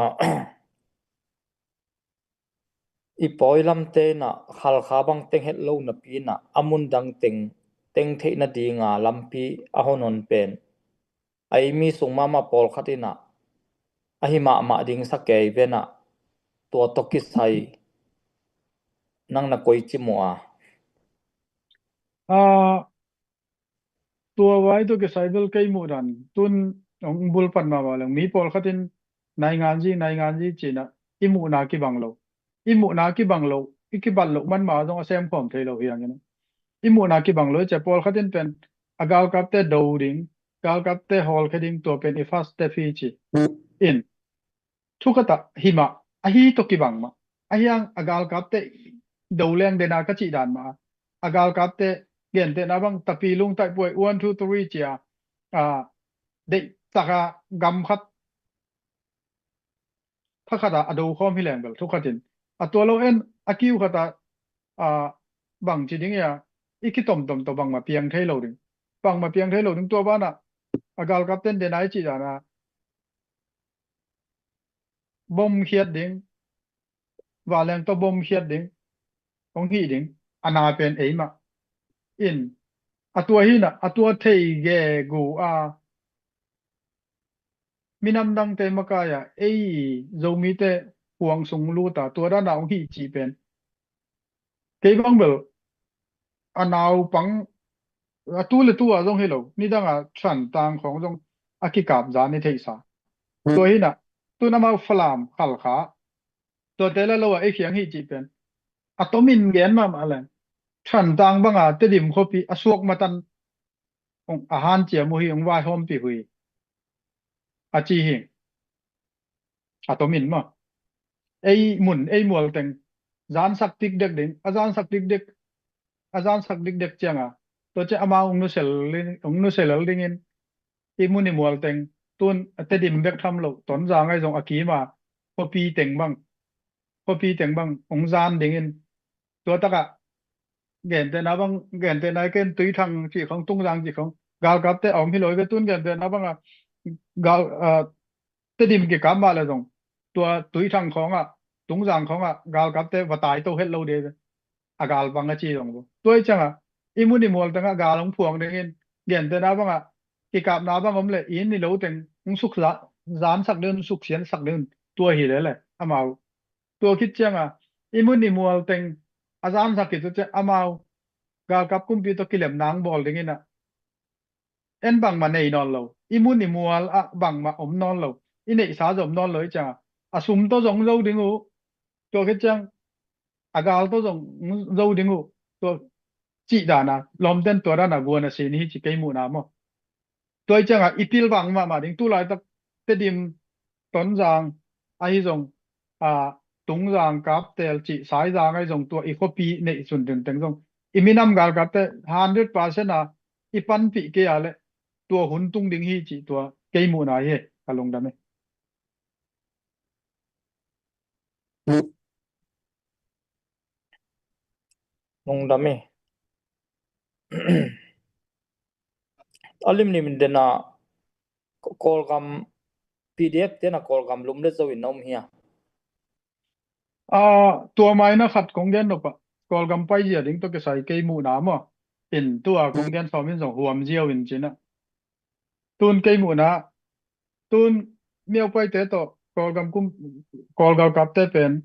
Hih pawi lamte in ah Halkha bang teng het lo napi in ah a mun dang teng teng theih nadinga lampi a hon hon pen a ei mi sung mahmah pawlkhat in ah a hi mahmah ding sa kei ven ah, tua tawh kisai nang na koici mu a? Ah, tua vai tawh kisai bel kei muh dan tun hong bul pan mahmah leng mi pawlkhat in nainganzi nainganzi ci-in ah i muhna kibang lo. I muhna kibang lo, i kibat loh man mah zong a sem khawm thei lo hi hang in ah i muhna kibang lo i ci a, pawlkhat in pen a galkapte do ding, galkapte hawlkhia ding, tua pen i first step hi ci in. Thu khat ah hi mah, ahi tawh kibang mah. Ahi hang a galkapte do leng den a ka cih dan mah a, a galkapte gentehna bang Tapilung taihpuai one two three ci a, a, deihtak a gam khat, tha khat a a do khawm hi leng bel thu khat in, a tua lo en a kiu khat a, a, bang ci ding ia, i kitomtom tawh bangmah piang thei lo ding. Bangmah piang thei lo ding. Tua ban ah a galkapte in den a i cih dan a bom khiat ding, vanleng tawh bom khiat ding, hong hih ding, a na pen ei mah in, a tua hi in ah a tua thei gegu a, minam dangte makai a ei Zomite huang sung lut a, tua dan a hong hih cih pen kei bang bel a naupang, a tu le tu a zong hi lo, nidang a Thantlang khawng zong a kikap zan i theihsa. Tua hi in ah tun amau Falam, Halkha, tuate la lo a ei khiang hih cih pen a tomin gen mahmah leng, Thantlang bang a Tedim khuapi a suak matan hong a hanciam uh hi, hong vaihawmpih uh hi, a ci hi. A tomin maw, ei mun ei mual teng zansak dikdek ding, a zansak dikdek, a zansak dikdek ciang a, tua ciang amau hong nusia lel ding, hong nusia lel dingin i mun i mual teng, tun a Tedim bek tham lo, Tonzang ahi zong a kim a khuapi teng bang, khuapi teng bang hong zan dingin, tua tak ah gentehna bang, gentehna i ken Tuithang cih khawng, Tungzang cih khawng galkapte a om hi lo i ve. Tun gentehna bang a gal, a, Tedim kikap mah le zong tua Tuithang khawng ah, Tungzang khawng ah galkapte va tai to het lo ding i ve, a gal bang a ci zong vo. Tua i ciang a i mun i mual teng ah gal hong phuang dingin, gentehna bang a kikapna bang om le i inn i lo teng hong suk za-, zansak ding un, suk siansak ding un, tua hi lel e amau. Tua khit ciang a i mun i mual teng a zansak khit uh ciang amau galkap kumpi tawh kilemna hong bawl dingin ah en bangmah nei nawn lo, i mun i mual ah bangmah om nawn lo, i neihsa zong om nawn lo i ciang a, a sum tawh zong zo ding uh, tua khit ciang a gal tawh zong zo ding uh, tua cih dan a lawmten tua dan a guan a sin hi ci kei muhna maw. Tua i ciang a i pilvang mahmah ding, tu laitak Tedim, Tonzang ahi zong, a, Tungzang, Kaptel cih Saizang ahi zong, tua i khuapi neih sun teng teng zong i minam galkapte hundred percent a i panpih kei a leh tua hun tung ding hi cih tua kei muhna hi. Ka lungdam hi. Lungdam hi. A limlim in den a Kawlgam P D F ten a Kawlgam lum le zo in na um hi a? A, tua maina khat kong gen nop a, Kawlgam paizia ding tawh kisai kei muhna maw, in tua kong gen sawm in zong huam ziau in cin a. Tun kei muhna, tun Myopaite tawh Kawlgam kum, Kawl galkapte pen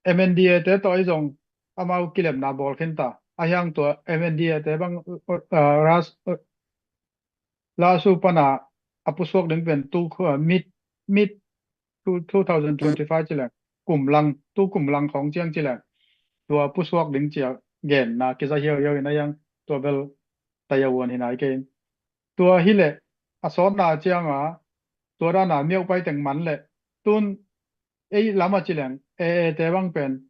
M N D A te tawh ahi zong amau kilemna bawl khin ta. A hiang tua M N D A te bang, uh, uh, ras, uh, lasu pana a pusuak ding pen tu khu, uh, mid, mid two, two thousand twenty-five ci leng, kum lang, tu kum lang khawng ciang ci leng, tua pusuak ding cia genna kiza hiauhiau in a hiang tua bel taya uan hi nai kei in. Tua hi leh a sawtna ciang a, tua dana Myopai teng man leh tun ei lam a ci leng A A te bang pen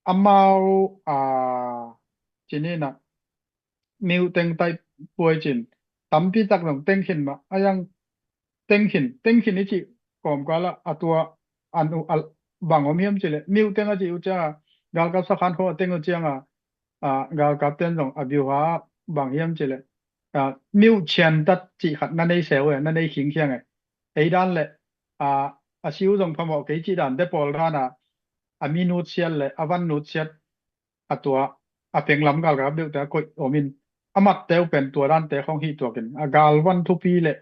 amau a cin in a Myo teng taihpuai cin tampi tak zong teng khin mah a, yang teng khin, teng khin i cih kawmkal ah a tua an uh a bang om hiam ci leh Myo teng a cih uh ciang a galkap sakhan khawng a teng uh ciang a, a, galkap ten zong a biuha bang hiam ci leh, a, Myo ciantat cih khat na nei seu e, na nei khingkhiang e. Ei dan leh, a, a siu zong phamawh kei cih dan te pawl dan a a mi nutsiat le a van nutsiat a tua a penglam galkap deuhte a koih om in, a matte uh pen tua dante khong hih tuakin a galvan thupi le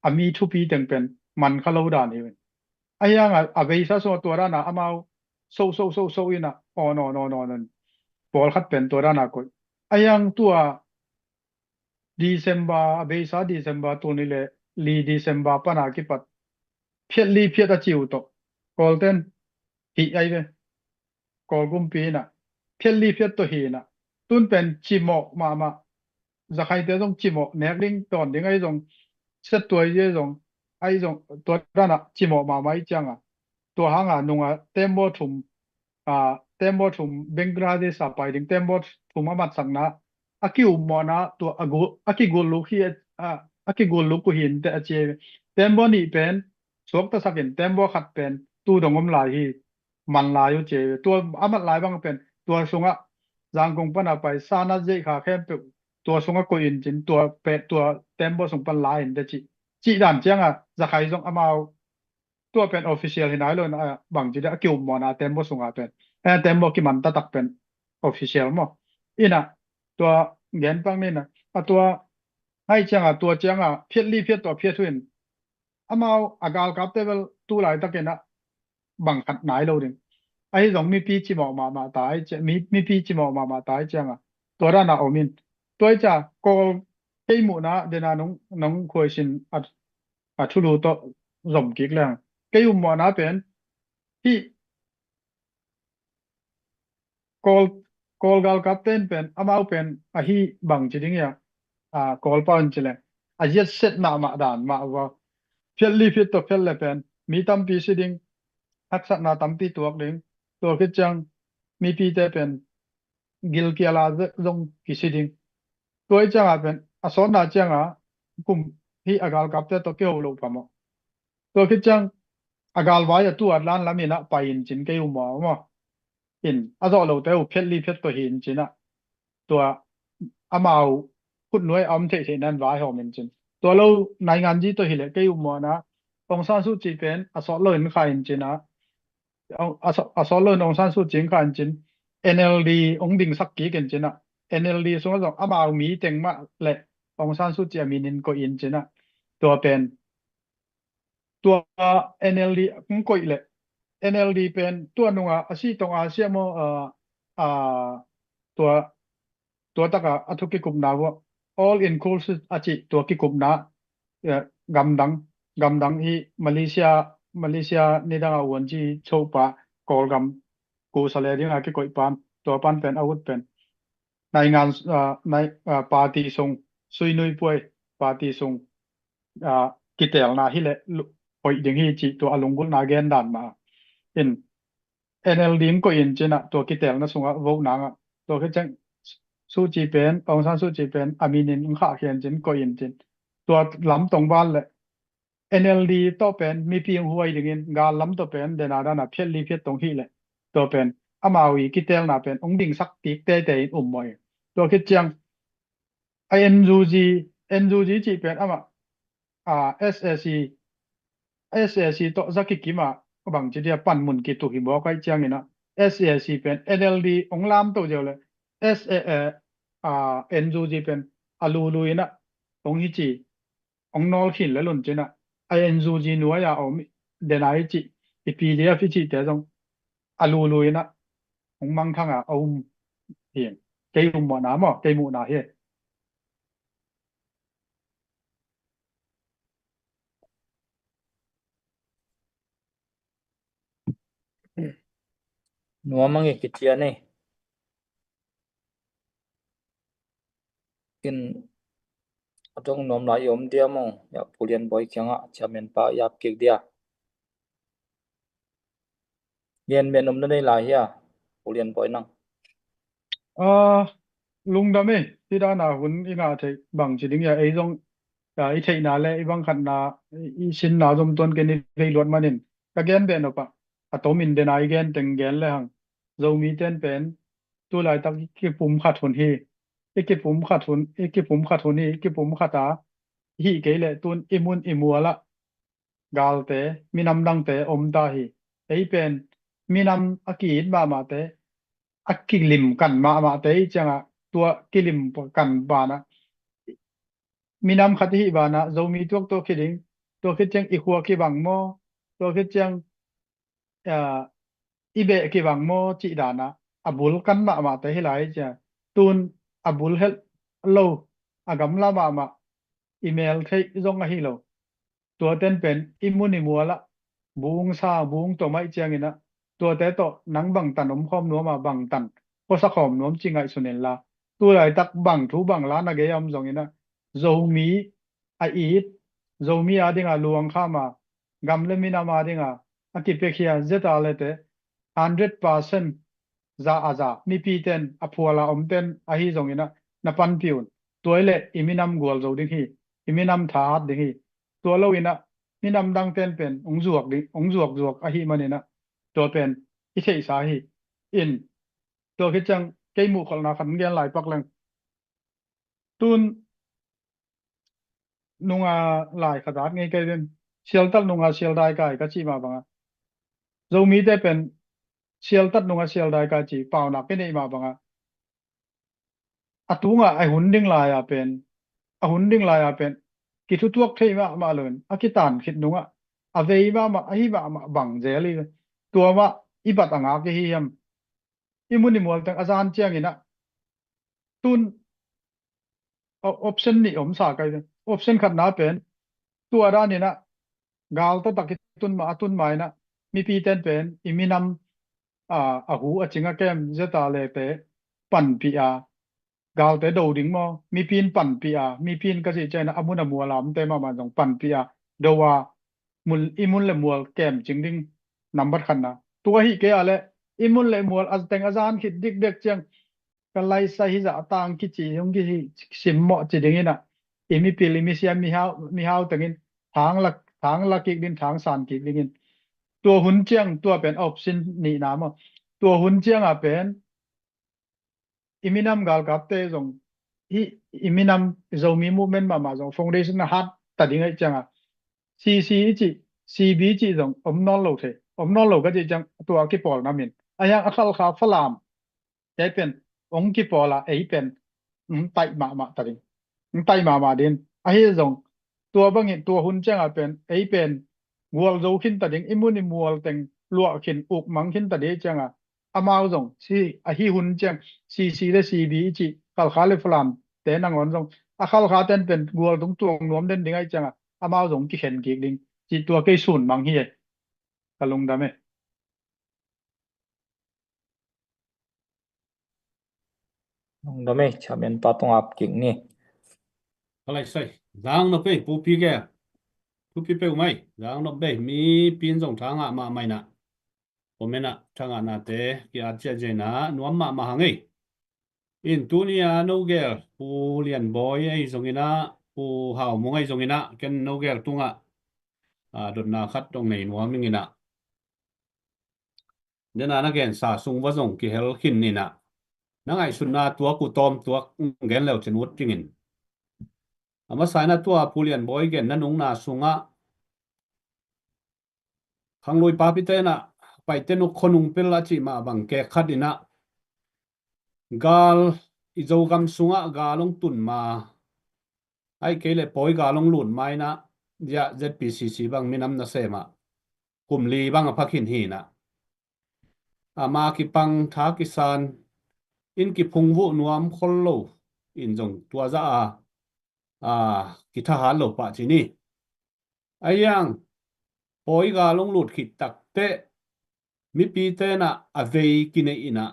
a mi thupi teng pen man kha lo dan hi uh in. A hiang a, a beisa sung a tua dana amau so so so so ina on on on on on pawlkhat pen tua dana koih. A hiang tua December, a beisa December tul nih le li December pana kipat phiat li phiat a ci uh tawh Kawlten hih ai ve. Kawl kumpi inah phiat li phiat tawh hi inah tun pen cimawh mahmah. Zakhaite zong cimawh nek ding tawn ding ahi zong, settuai ahi zong, ahi zong tua danah cimawh mahmah ahi cianga tua hanga nunga tembaw thum, a, tembaw thum Bangladesh a pai ding tembaw thum a matsakna a kiummawhna tua a gu-, a kigulluk hi, a, a kigulluk uh hi inteh a ci. Tembaw nih pen suaktasakin tembaw khat pen tu dong om lai hi, man lai uh ci. Tua a mat lai bang pen tua sungah Zangkong pana pai sana zeih kha khempeuh tua sungah koih in cin tua pe, tua tembaw sung pan lai inteh ci. Cih dan cianga Zakhai zong amau tua pen official hi nai lo in, a, bangci dia a kiummawhna tembaw sunga pen, eh, tembaw kiman taktak pen official maw? Ina tua gen pang nina a tua ai cianga tua cianga phiat li phiat tua phiat huin amau a galkapte bel tu laitakin a bang khat nai lo ding. Ahi zong mipi cimawh mahmah ta ai cia, mi, mipi cimawh mahmah ta ai cianga tua dana om in. Tua ai cia Kawl kei muhna dena nong, nong khuaisin a, a thulu tawh zom kik leng. Kei ummawhna pen hih Kawl, Kawl galkapten pen amau pen ahi bangci ding ia, a, Kawl pau in ci leng a ziatsetna mah dan mah ua phiat li phiat tawh phiat le pen mi tampi si ding, haksatna tampi tuak ding. Tua khit ciang mipite pen gilkiala zong kisi ding. Tua i cianga pen a sawtna cianga kum hih a galkapte tawh kiho loh phamawh. Tua khit ciang a galvai a tu a lan lam inah pai in cin kei ummawh maw? In a zawh lote uh phiat li phiat tawh hi in cinah tua amau khutnuai a om theihtheih nan vaihawm in cin. Tua lo nainganzi tawh hileh kei ummawhna Aung San Suu Kyi pen a sawt lo in kha in cinah a, a, a sawt lo in Aung San Suu Kyi in kha in cin, N L D ong dingsak kik in cinah N L D sungah zong amau mi teng mah le Aung San Suu Kyi a minin koih in cinah tua pen tua N L D ong koih le N L D pen tua nunga a si tong a siam aw, a, a, tua tua taka a thu kikupna uh all inclusive a cih tua kikupna, eh, gamdang, gamdang hi Malaysia, Malaysia nidanga uanci chopa Kawlgam kusa le dinga kikoih pan tua pan pen a ut pen naingan, ah, nai, ah, party sung suinui puai party sung, ah, kitelna hileh hoih ding hi cih tua a lunggulhna gen dan mah in N L D in koih in cinah tua kitelna sungah vote nangah tua khit ciang Suu Kyi pen, Aung San Suu Kyi pen a minin in khahkhia in cin koih in cin tua lam tong val le N L D tawh pen mipi in huai dingin gal lam tawh pen dena dana phiat li phiat tong hih le tua pen amau i kitelna pen ong dingsak kik teitei in um maw i. Tua khit ciang a N U G, N U G cih pen amah, a, S A C, S A C tawh za kikim a bangci dia panmun kitu hi mawk aih cianginah S A C pen N L D ong lamto zeu le S A, a, N U G pen a lulu inah ong hi ci ong nawl khin le lun cinah a N U G nuai a om dena i cih i P D F i cihte zong a lulu inah ong mangthang a a um hi. Kei ummawhna maw kei muhna hi. Nuam ang i kician ei. In a dong nuam lai i om dia maw? Ya Pu Lian Bawi kiangah chairman pa i ap kik dia. Lian men om na nei lai hia? Pu Lian Bawi nang. Ah, lungdam ei, hih dana hun i ngah theih bangci ding ia ei zong, ah, i theihna le i bangkhatna i, i sinna zom tuan ken i vei luat manin ka gen beh nopah a tomin dena i gen teng gen le hang. Zomi ten pen tu laitak i kipum khat hun hi, i kipum khat hun, i kipum khat hun hi, i kipum khat a hih kei le tun i mun i mualah galte minam dangte om ta hi. Ei pen minam a ki-it mahmahte, a kilim kan mahmahte i ciangah, tua kilim kan banah minam khat i hih banah Zomi tuak tuak khit ding, tua khit ciang i khua kibang maw, tua khit ciang, ah, i beh kibang maw cih danah a bul kan mahmahte hi lai i ciang, tun a bul helh lo, a gamla mahmah, i mel theih zong ahi lo. Tuaten pen i mun i mualah bung sa bung tom aih cianginah, tuate tawh nang bangtan om khawm nuam a, bangtan khuasa khawm nuam ci ngaihsun inla, tu laitak bang thu bang la na gei a om zonginah, Zomi a it, Zomi a dinga luangkham a, gam le minam a dinga a kipiakhia zeta lete hundred percent za a za, mipiten a phuala omten ahi zonginah na panpih un. Tua i leh i minam gualzo ding hi, i minam thahat ding hi. Tua loinah minam dangten pen hong zuak ding, hong zuak zuak ahi maninah, tua pen i theihsa hi. In, tua khit ciang kei muhkholhna khat gen lai pak leng. Tun nunga lai khat at ngei kei ven. Sialtat nunga sialdai kai ka cih mah banga, Zomite pen sialtat nunga sialdai kai cih paunak i neih mah banga, a tungah a hun ding lai-a pen, a hun ding lai-a pen kithutuak thei mahmah loin a kitan khit nungah a vei mahmah, ahi mahmah bang zel i, tua mah i bat a ngak i hi hiam? I mun i mual teng a zan cianginah tun, o-, option nih om sa kai ve. Option khatna pen, tua daninah gal taktak i tun mah, a tun mah inah mipiten pen i minam, a, a hu a cing a kem zeta lete panpih a, galte do ding maw, mipin panpih a, mipin ka cih ciangin a mun a mual a omte mahmah zong panpih a, do a, mun, i mun le mual kem cing ding nambat khatna. Tua hi kei a le i mun le mual a teng a zan khit dikdek ciang ka laisa hi zah a tang kici hong kici simmawh ci dinginah, i mipil i misiam mihau, mihau tengin thang la, thang la kik ding, thang san kik dingin. Tua hun ciang, tua pen option nihna maw. Tua hun cianga pen i minam galkapte zong, i, i minam Zomi movement mahmah zong foundation a hat ta ding aih cianga, C C i cih, C B i cih zong om nawn lo thei. Om nawn lo ka cih ciang tua kipawlna min. A hiang a Khalkha Falam te pen hong kipawl a, ei pen hong taih mahmah ta ding. Hong taih mahmah ding. Ahi zong tua bangin tua hun cianga pen ei pen gualzo khin ta ding, i mun i mual teng luah khin, ukmang khin ta ding cianga, amau zong si, ahi hun ciang C C le C B i cih Khalkha le Falam te nangawn zong, a Khalkha ten pen gual tung tuang nuam den ding aih cianga amau zong kikhen kik ding cih tua kei sun mang hi e. Ka lungdam e. Lungdam e, chairman pa tungah ap kik ni. Ka lai sai. Zang nop e, pupi ke. Pupi peuh mai. Zang nop e, mipin zong thangah mahmah inah. Comment ah thangahnate ki-at ciahciah inah nuam mahmah hang ei. In tuni-a nogel Pu Lian Bawi ahi zonginah, Pu Hau Mung ahi zonginah, ken nogel tungah, a, dotna khat dong nei nuam inginah. Dena na gensa sung va zong kihel khin ninah, na ngaihsutna tuak uh tawm tuak gen leu cin ut dingin. A masa inah tua Pu Lian Bawi genna nungna sungah, khanglui papite inah Paite nung khonung pel a cih mah bang kek khat inah, gal, i Zogam sungah gal hong tun ma, ahih kei leh Pawi gal hong lut ma inah, ziah Z P C C bang minam nasem ah kum li bang a pha khin hi inah, ama kipang tha kisan in kiphungvuh nuam khol lo in zong tua zah a, a, kithahat lo pah ci ni. A hiang Pawi gal hong lut khit takteh mipite inah a vei kineih inah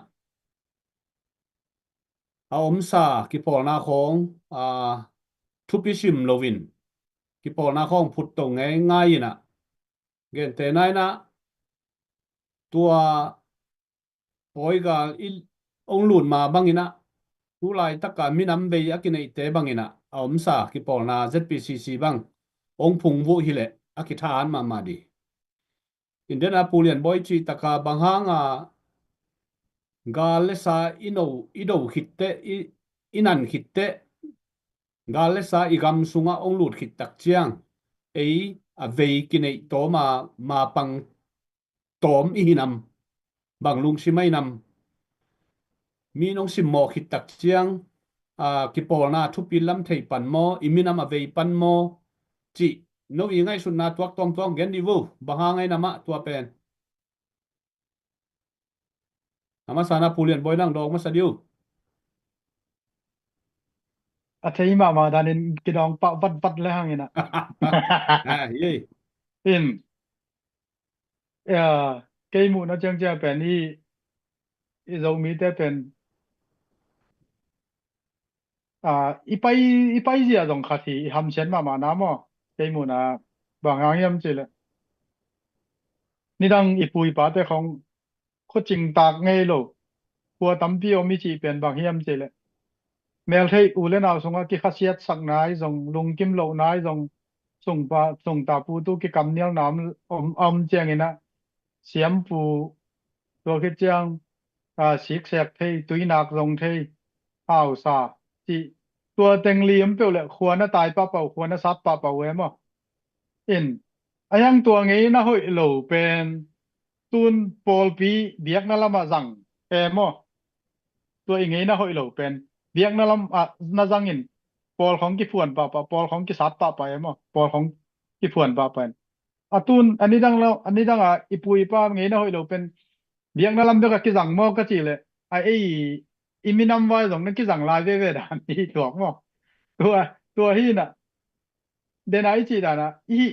a omsa kipawlna khawng, a, thupi sim loin kipawlna khawng phutto ngeingai inah, gentehna inah tua Pawi gal i hong lut ma bang inah, tu laitaka minam vei a kineihte bang inah a omsa kipawlna Z P C C bang hong phungvuh hileh a kithahat mahmah ding. In dena Pu Lian Bawi cih taka bang hanga gal le sa i no, i do khitteh, i, i nan khitteh, gal le sa i gam sungah hong lut khit tak ciang ei a vei kineih tawm a mapang tawm i hi nam? bang lungsim ahi nam, mi nong simmawh khit tak ciang, a, kipawlna thupi lam thei pan maw, i minam a vei pan maw, cih no i ngaihsutna tuak tuamtuam gen dih vo. Bang hang ahi nam ah tua pen? A masa na Pu Lian Bawi nang dawng masa dih uh. A thei mahmah danin kidawng pah vatvat le hang in ah. Ah, yei. In, ya, kei muhna ciangciang pen i, i Zomite pen, a, i pai, i paizia zong khat hi, i hamsiat mahmahna maw. Kei muhna bang hang hiam cih leh, nidang i pu i pate khong khuacing tak ngei lo, khua tampi om i cih pen bang hiam cih leh, meltheih u le nau sungah kikhasiatsak nai zong, lungkim loh nai zong, sungpa, sungta pu tu kikamnial nam om, om ciangin ah, siampu, tua khit ciang, a, siksek thei, tuinak zong thei, hausa, cih, tua teng lim peuh le khua na tai pahpah uh, khua na sat pahpah uh e maw. In, a hiang tua ngeina hoih lo pen, tun pawlpi biakna lamah zang e maw. Tua i ngeina hoih lo pen biakna lam, a, na zangin, pawl khong kiphuan pahpah, pawl khong kisat pahpah e maw, pawl khong kiphuan pahpah in. A tun, a nidang lo, a nidang a i pu i pa ngeina hoih lo pen biakna lam bek a kizang maw ka cih leh, a ei, i minam vai zong na kizang lai veve dan hi tuak maw. Tua, tua hi na. Dena i cih dana, i hi,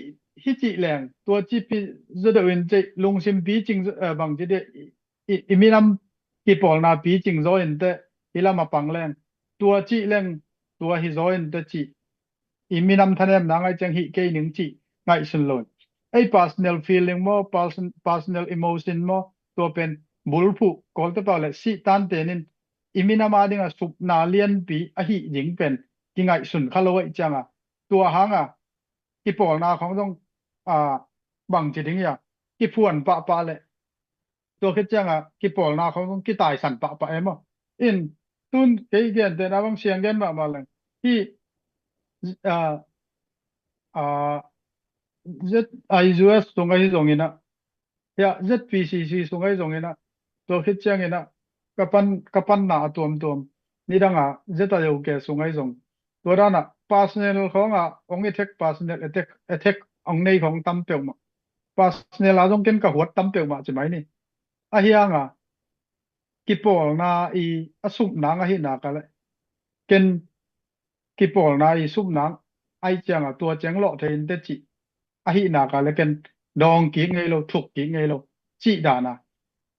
hi cih leng, tua ci pi zaw deuh in cih, lungsim picing zaw, eh, bang ci dih, i, i, i minam kipawlna picing zaw in teh, i lam a pang leng, tua cih leng, tua hi zaw in teh cih, i minam thanemna ngaih ciang hih kei ning cih ngaihsun lo in. Ei personal feeling maw, person-, personal emotion maw, tua pen bulphuh, Kawlte pau le sih tante nin, i minam a ding a supna lianpi ahih ding pen kingaihsun kha lo ahih ciang a, tua hang a kipawlna khong zong, a, bang ci ding hia, kiphuan pahpah le, tua khit ciang a kipawlna khong zong kitaisan pahpah e maw. In, tun kei gentehna bang siang gen mahmah leng, hih, a, a, Z I U S sung ahi zongin ah, hia, Z P C C sung ahi zongin ah, tua khit ciangin ah, ka pan, ka panna a tuamtuam, nidang a Z I O K sung ahi zong, tua dan a personal khong a ong attack, personal attack, attack ong nei khong tam peuhmah. Personal a zong ken ka huat tam peuhmah ci mai ni. A hiang a, kipawlna i a sup nang ahih nak a le, ken kipawlna i sup nang ahih ciang a tua ciang lawh thei in teh cih ahih nak a le, ken dawng kik ngei lo, thuk kik ngei lo, cih dan a,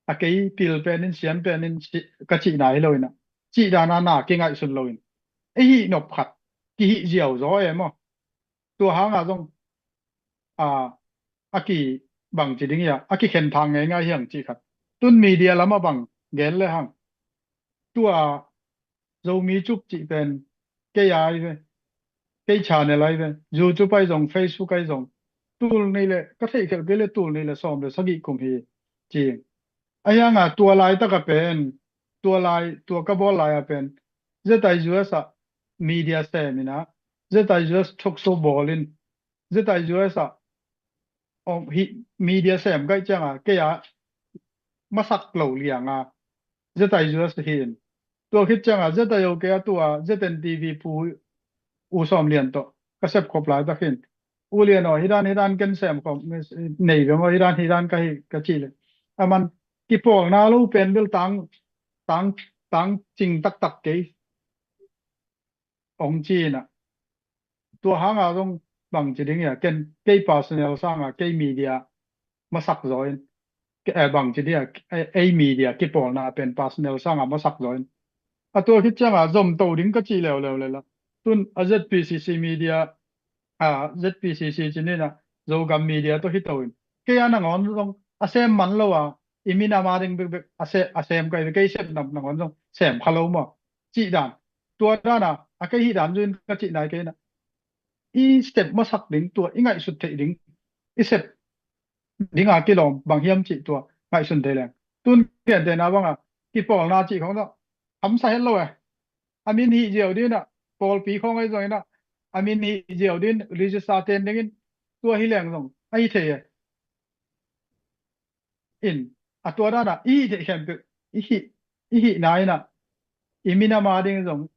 a kei pil pen in, siam pen in, ci-, ka cihna hi lo in ah, cih dan a na kingaihsun lo in, i hih nop khat kihih ziau zaw e maw. Tua hang a zong, a, a ki bang ci ding hia, a kikhen thang ngeingai hiang cih khat. Tun media lam a bang gen le hang, tua Zomi Cup cih pen kei a hi ve, kei channel a hi ve, YouTube ahi zong, Facebook ahi zong, tul nih le, ka theih khelh kei le tul nih le sawm le sagih kum hi ci. A hiang a tua laitak a pen, tua lai, tua ka bawl lai a pen, Z I U S a media sem in ah, Z I U S talk show bawl in, Z I U S a, om, hi, media sem ka hih ciang a, kei a masak lo liang a, Z I U S hi in. Tua khit ciang a, Z I O K a tua, Z N T V pu U Sawm Lian tawh ka sep khop laitak hi in. U Lian aw, hi dan, hi dan ken sem khop, nei ve maw, hi dan, hi dan ka hi, ka cih le. A man, kipawlna lo pen bel tang, tang, tang cing taktak kei, ong ci in ah. Tua hang a zong bang ci ding hia, ken, kei personal sang a, kei media masak zaw in, ke-, eh, bang ci ding hia, eh, ei media kipawlna pen personal sang a masak zaw in. A tua khit ciang a zom to ding ka cih leuleu le la. Tun a Z P C C media, a, Z P C C ci ni in ah, Zogam media tawh hi to in. Kei a nangawn zong a sem man lo a, i minam a ding bekbek a se-, a sem ka hi ve, kei sep nam nangawn zong sem kha lo maw. Cih dan. Tua dan a, a kei hih dan zui in ka cih nai kei in ah. I step masak ding, tua i ngaihsut theih ding, i sep ding a kilawm bang hiam cih tua ngaihsun thei leng. Tun gentehna bang a, kipawlna cih khong zong hamsa het lo e. A min hih ziau ding in ah, pawlpi khong ahi zong in ah, a min hih ziau ding in, register ten ding in, tua hi leng zong ahi thei e. In, A tua dan a i hih theih khempeuh i hih, i hihna in a i minam a ding zong,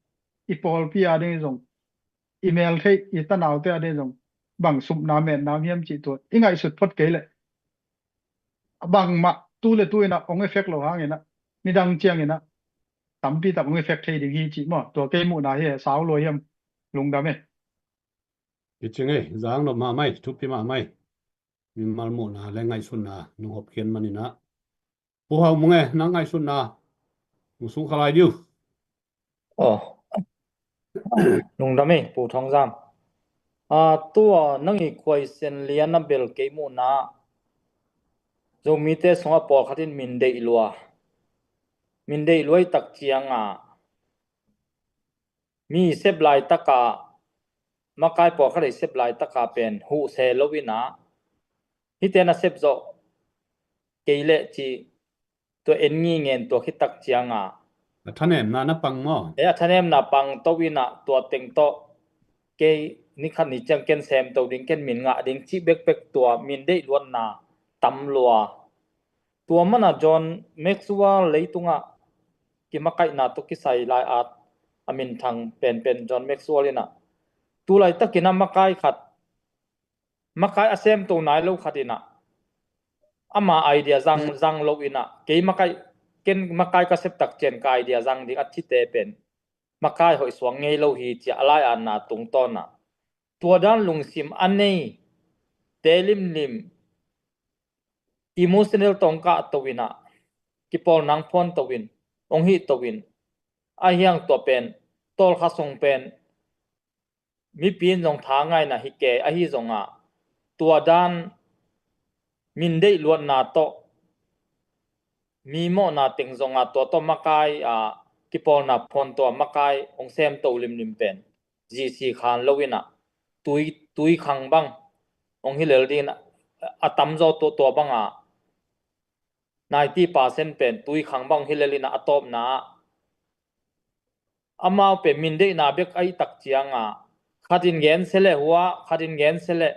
i pawlpi a ding zong, i mel theih i tanaute a ding zong bang supna metna hiam cih tua i ngaihsut phot kei leh bangmah tu le tu in a hong effect lo hangin a nidang ciangin a tampi tak hong effect thei ding hi cih maw? Tua kei muhna hi e. Sau lua hiam? Lungdam e. I cing e, zang lo mahmah e, thupi mahmah e. Mimal muhna le ngaihsutna nong hopkhiat manin a. Pu Hau Mung e, nang ngaihsutna hong sung kha lai diu. Aw. Lungdam e, Pu Thawng Zam. A, tua nang i khuaisen lian a bel kei muhna Zomite sungah pawlkhat in min deih lua. Min deih lua i tak ciang a mi sep laitak a, makai pawlkhat i sep laitak a pen huh se lo in a, hihte na sep zawh kei leh cih tua en ngingen tua khit tak ciang a, a thanemna na pang maw? E, a thanemna pang to in a tua teng tawh kei ni khat ni ciang ken sem to ding, ken min ngah ding cih bekbek tua min deih luatna tam lua. Tua man a John Maxwell leitungah kimakaihna tawh kisai lai at a minthang penpen John Maxwell in a, tu laitakin a makai khat, makai a semto nai lo khat in a ama idea zang, zang lo in a, kei makai, ken makai ka sep tak ciang ka idea zang ding a cite pen makai hoih suak ngei lo hi ci a a lai atna tungtawn a, tua dan lungsim a nei te limlim, emotional tawh hong kah to in a, kipawlna hong phuan to in, hong hih to in, a hiang tua pen tawlkhat sung pen mipi in zong tha ngaihna hi kei, ahi zong a tua dan min deih luatna tawh, mi mawhna teng zong a tua tawh makai a, kipawlna phuan tawh a makai hong sem to limlim pen G C khan lo in a, tui, tui khang bang hong hi lel ding in a, a tamzaw tua, tua bang a ninety percent pen tui khang bang hong hi lel in a, a tawpna ah amau pen min deihna bek ahih tak ciang a, khat in gen se leh hua, khat in gen se leh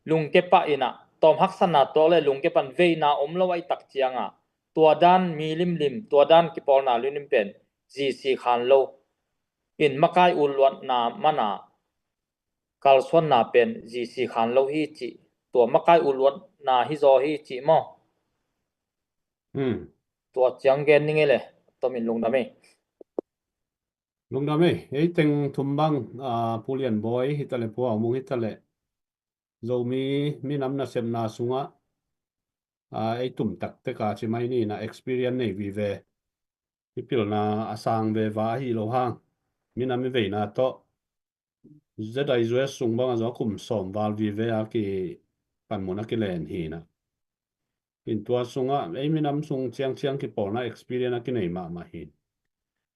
lungke pah in a, tawm haksatna tuak leh lungke pan veina om lo ahih tak ciang a, tua dan mi limlim, tua dan kipawlna limlim pen G C khan lo in makai ut luatna man a kalsuanna pen G C khan lo hi cih, tua makai ut luatna hi zaw hi cih maw? Hmm. Tua ciang gen ning e le, tomin lungdam e. Lungdam e, ei teng thum bang, a, Pu Lian Bawi hi ta leh, Pu Hau Mung hi ta leh, Zomi minam nasepna sungah, a, ei tum taktek a ci mai ni in a experience nei vive. I pilna a sang veva ahi lo hang, minam i veina tawh Z I U S sung bang a zong a kum sawm val vive a kipanmun a kilen hi in a. In tua sungah ei minam sung ciangciang kipawlna experience a kinei mahmah hi.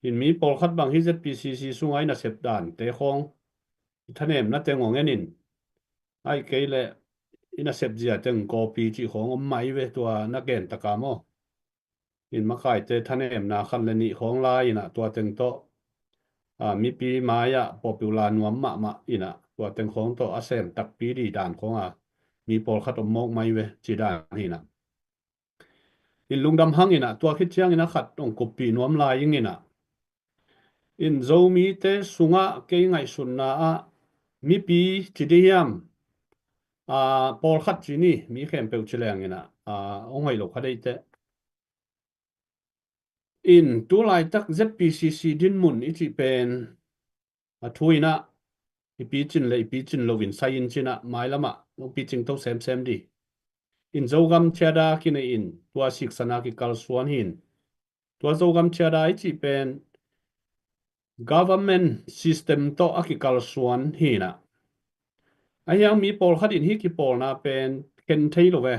In mi pawlkhat bang hi Z P C C sungah i nasep dante khawng, i thanemna teng hong en in, ahih kei leh i nasep zia teng copy cih khawng om mai ve, tua na gen tak a maw? In makaite thanemna khat le nih khawng la in a, tua teng tawh, a, mipi mai-ah popular nuam mahmah in a, tua teng khawng tawh a sem takpi dih dan khawng a mi pawlkhat om mawk mai ve, ci dan hi in a. In lungdam hang in a, tua khit ciangin a khat hong kuppih nuam lai ing in a. In Zomite sungah kei ngaihsutna ah mipi ci dih hiam, a, pawlkhat ci ni, mi khempeuh ci leng in a, a, hong hoih lo kha deihte. In tu laitak Z P C C dinmun i cih pen a thu in a, i picin le i picin lo in sai in cin a, mailam ah hong picing to semsem dih. In Zogam Charter kinei in, tua siksan a kikalsuan hi in. Tua Zogam Charter i cih pen government system tawh a kikalsuan hi in a. Ahi hang mi pawlkhat in hih kipawlna pen khen thei lo ve.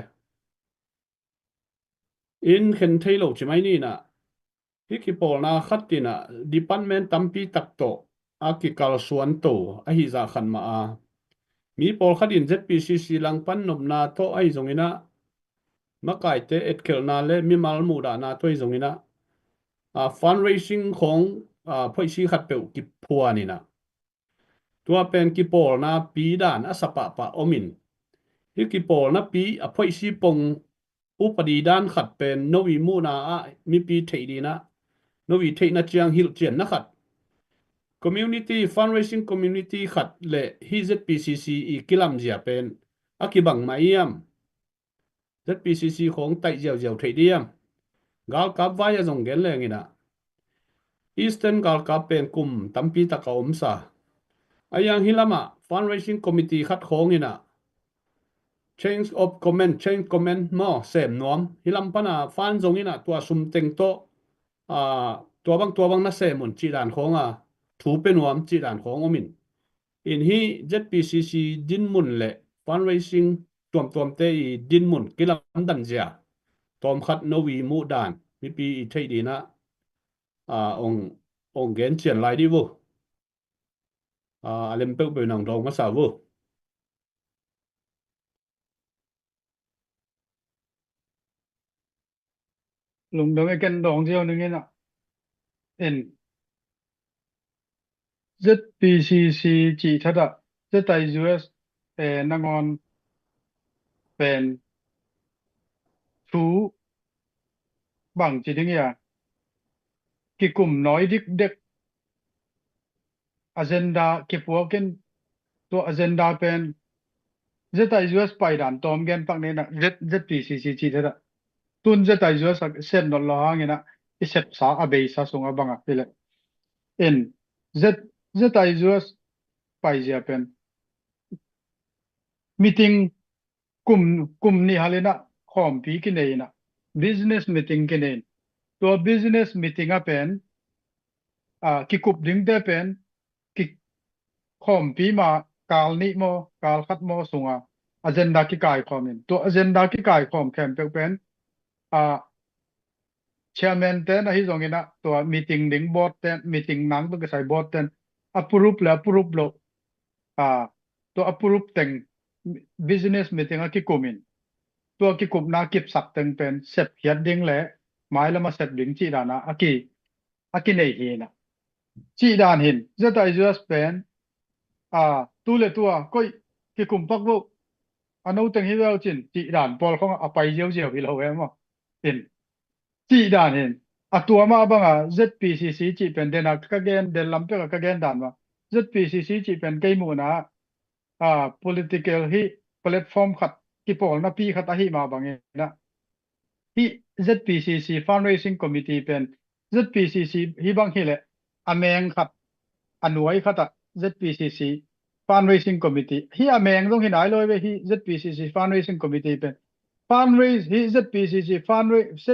In khen thei lo ci mai ni in a, hih kipawlna khat in a department tampi tak tawh a kikalsuan to ahi zah khat mah a, mi pawlkhat in Z P C C langpan nopna tawh ahi zong in a, makaite etkhelhna le mimal muhdahna tawh ahi zong in a, a, fundraising khawng, a, phoihsi khat peuh kiphuan in a, tua pen kipawlna pi dan a sa pahpah om in, hih kipawlna pi a phoihsi pong upadi dan khat pen no i muhna ah mipi theih dinah, no i theihna ciang hilhcianna khat, community, fundraising community khat le hih Z P C C i kilamzia pen a kibang mah hiam? Z P C C khawng taih ziauziau theih diam? Galkap vai a zong gen lenginah Eastern galkap pen kum tampi tak a omsa. A hiang hih lamah fundraising committee khat khawnginah change of command, change command maw, sem nuam. Hih lam pana fan zonginah tua sum teng tawh, aa, tua bang tua bang na sem un cih dan khawnga thu pe nuam cih dan khawng omin. In hih Z P C C dinmun le fundraising tuamtuamte i dinmun kilamdan zia tawmkhat no i muh dan mipi i theih dinah, aa, ong, ong gen cian lai dih vo. Aa, a lem peuhpeuh nang dawng masa vo. Lungdam e, ken dawng ziau ning inah. In Z P C C cih thatah Z I U S e nangawn pen thu bang ci ding ia, kikum nawi dikdek agenda kipuakin tua agenda pen Z I U S paidan tawm gen pak nena Z, Z P C C ci theta. Tun Z I U S a set not lo hangina i sepsa a beisa sunga banga hile. In Z, Z I U S paizia pen meeting kum, kum nih halina khawmpi kineina business meeting kinein. Tua business meeting a pen a, kikup dingte pen ki khawmpi ma kal nih maw, kal khat maw sunga agenda kikai khawmin. Tua agenda kikai khawm khempeuh pen, a, chairman ten ahi zongina tua meeting ding board ten, meeting nang tung kisai board ten approve le approve lo, a, tua approve teng business meeting a kikumin. Tua kikupna kipsak teng pen sepkhiat ding le mailama sep ding cih dana a ki a kinei hina. Cih dan hin Z I U S pen, a, tu le tua koih kikum pak vo, a no teng hi veu cin cih dan pawl khong a pai ziauziau hi lo e maw. In cih dan hin a tua mah banga Z P C C cih pen dena ka gen, den lampeka ka gen dan mah Z P C C cih pen kei muhna, a, political hi platform khat, kipawlna pi khat ahi mah bangina hih Z P C C fundraising committee pen Z P C C hi bang hileh a meng khat, a nuai khatah Z P C C fundraising committee hi, a meng zong hi nai lo ve. Hih Z P C C fundraising committee pen fundraise hi Z P C C fundraise,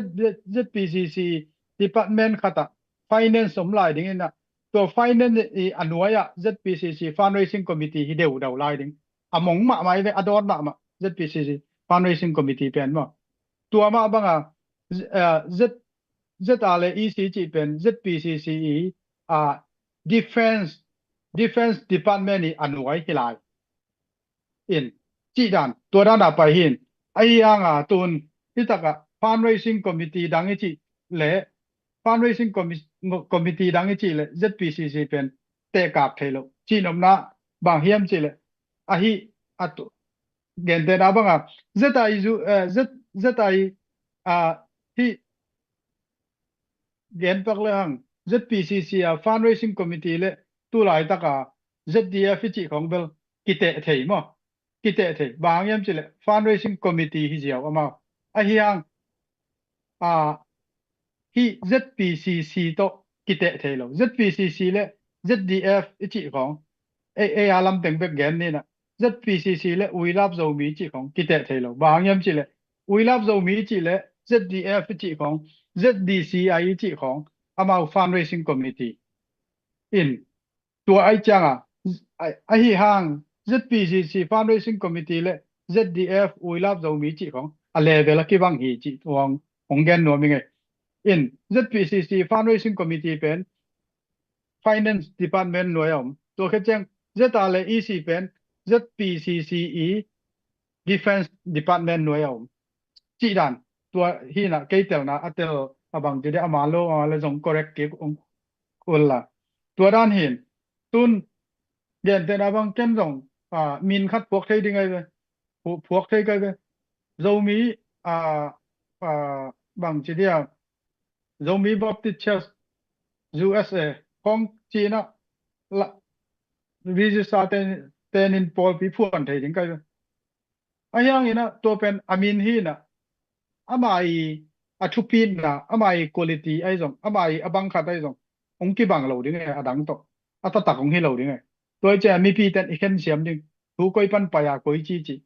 Z P C C department khatah finance om lai dingina tua finance i a nuai-ah Z P C C fundraising committee hi deudau lai ding. A mong mahmah i ve, a dawt mahmah Z P C C fundraising committee pen maw. Tua mah banga Z, eh, Z, Z R le E C cih pen Z P C C i, ah, defense, defense department i a nuai hi lai. In cih dan, tua dana pai hin. Ahi hanga tun hi taka fundraising committee dang i cih le, fundraising commi-, committee dang i cih le Z P C C pen tehkak thei lo. Cih nopna bang hiam cih le, ahi a tu, gentehna banga Z I U, eh, Z, Z I, ah, hi gen pak le hang Z P C C a fundraising committee le tu laitaka Z D F i cih khong bel kiteh thei maw. Kiteh thei. Bang hang hiam cih le fundraising committee hi ziau amau. Ahi hang, a, hih Z P C C tawh kiteh thei lo. Z P C C le Z D F i cih khong, ei, ei a lam teng bek gen nina. Z P C C le We Love Zomi i cih khong kiteh thei lo. Bang hang hiam cih le We Love Zomi i cih le Z D F i cih khong, Z D C I i cih khong, amau fundraising committee. In tua ai cianga, a, ahi hang Z P C C fundraising committee le Z D F We Love Zomi cih khong a level a kibang hi cih hong, hong gen nuam i ngei. In Z P C C fundraising committee pen finance department nuai a om. Tua khit ciang Z R le E C pen Z P C C i defense department nuai a om. Cih dan, tua hina kei telna a tel a bang ci de, a man lo a man le zong correct kik ung ul la. Tua dan hin, tun gentehna bang ken zong, a, min khat phuak thei ding ai ve. Phu-, phuak thei kai ve. Zomi, a, ah, bang ci dia, Zomi Baptist Church U S A khawng ci-in ah la, register ten, ten in pawlpi phuan thei ding ka hi ve. Ahi hangin ah tua pen a min hi-in ah, ama i a thupitna, ama i quality ahi zong, ama i a bang khat ahi zong hong kibang lo ding e, a dang tawh a taktak hong hi lo ding e. Tua hi ciang mipi ten i khen siam ding, thu koi pan pai a koi ci ci.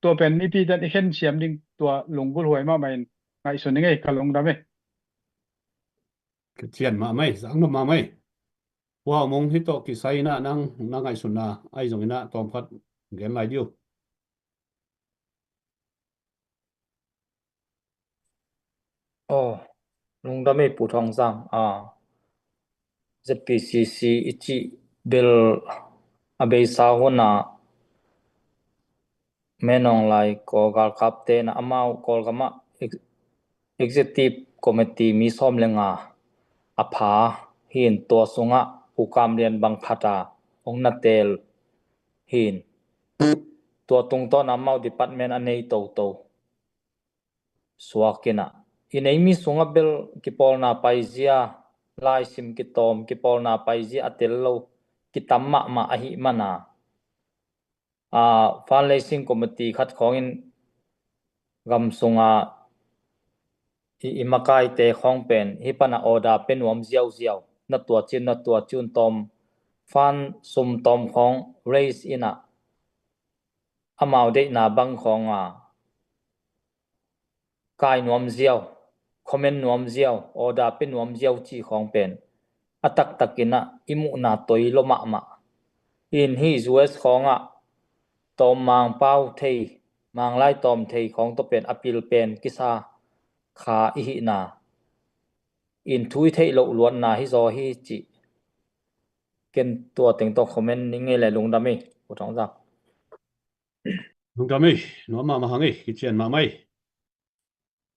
Tua pen mipi ten i khen siam ding, tua lunggulh huai mahmah in ngaihsun ning e, ka lungdam e. Ka cian mahmah e, zang mahmah e. Pu Hau Mung, hih tawh kisai-in ah nang na ngaihsutna ahi zongin ah tawm khat gen lai diu. Aw, lungdam e Pu Thawng Zang. A, Z P C C i cih bel a beisa hun ah Min Aung Hlaing Kawl galkapte in ah amau Kawlgam ah ex-, Executive Committee mi sawm le nga a pha hi-in, tua sungah Pu Kam Lian bang khat a hong na teel hi-in, tua tungtawn ah amau department a nei toto suak in ah, i nei mi sungah bel kipawlna paizia, laisim kitawm kipawlna paizia a tel lo kitam mahmah ahih man a, a, fundraising committee khat khawngin gam sunga i, i makaite khawng pen hih pan a order pia nuam ziauziau, na tua ci un, na tua ci un, tawm, fund sum tawm khawng raise in ah, amau deihna bang khawng a kai nuam ziau, comment nuam ziau, order pia nuam ziau cih khawng pen a taktak in ah i muhna toi lua mahmah. In hih U S khawng ah tawm Mangpau thei, Manglai tawm thei khawng tawh pen a pil pen kisa kha i hihna in thu i theih loh luatna hi zaw hi cih ken tua teng tawh comment ning e le, lungdam e Pu Thawng Zang. Lungdam e, nuam mahmah hang e, kician mahmah e.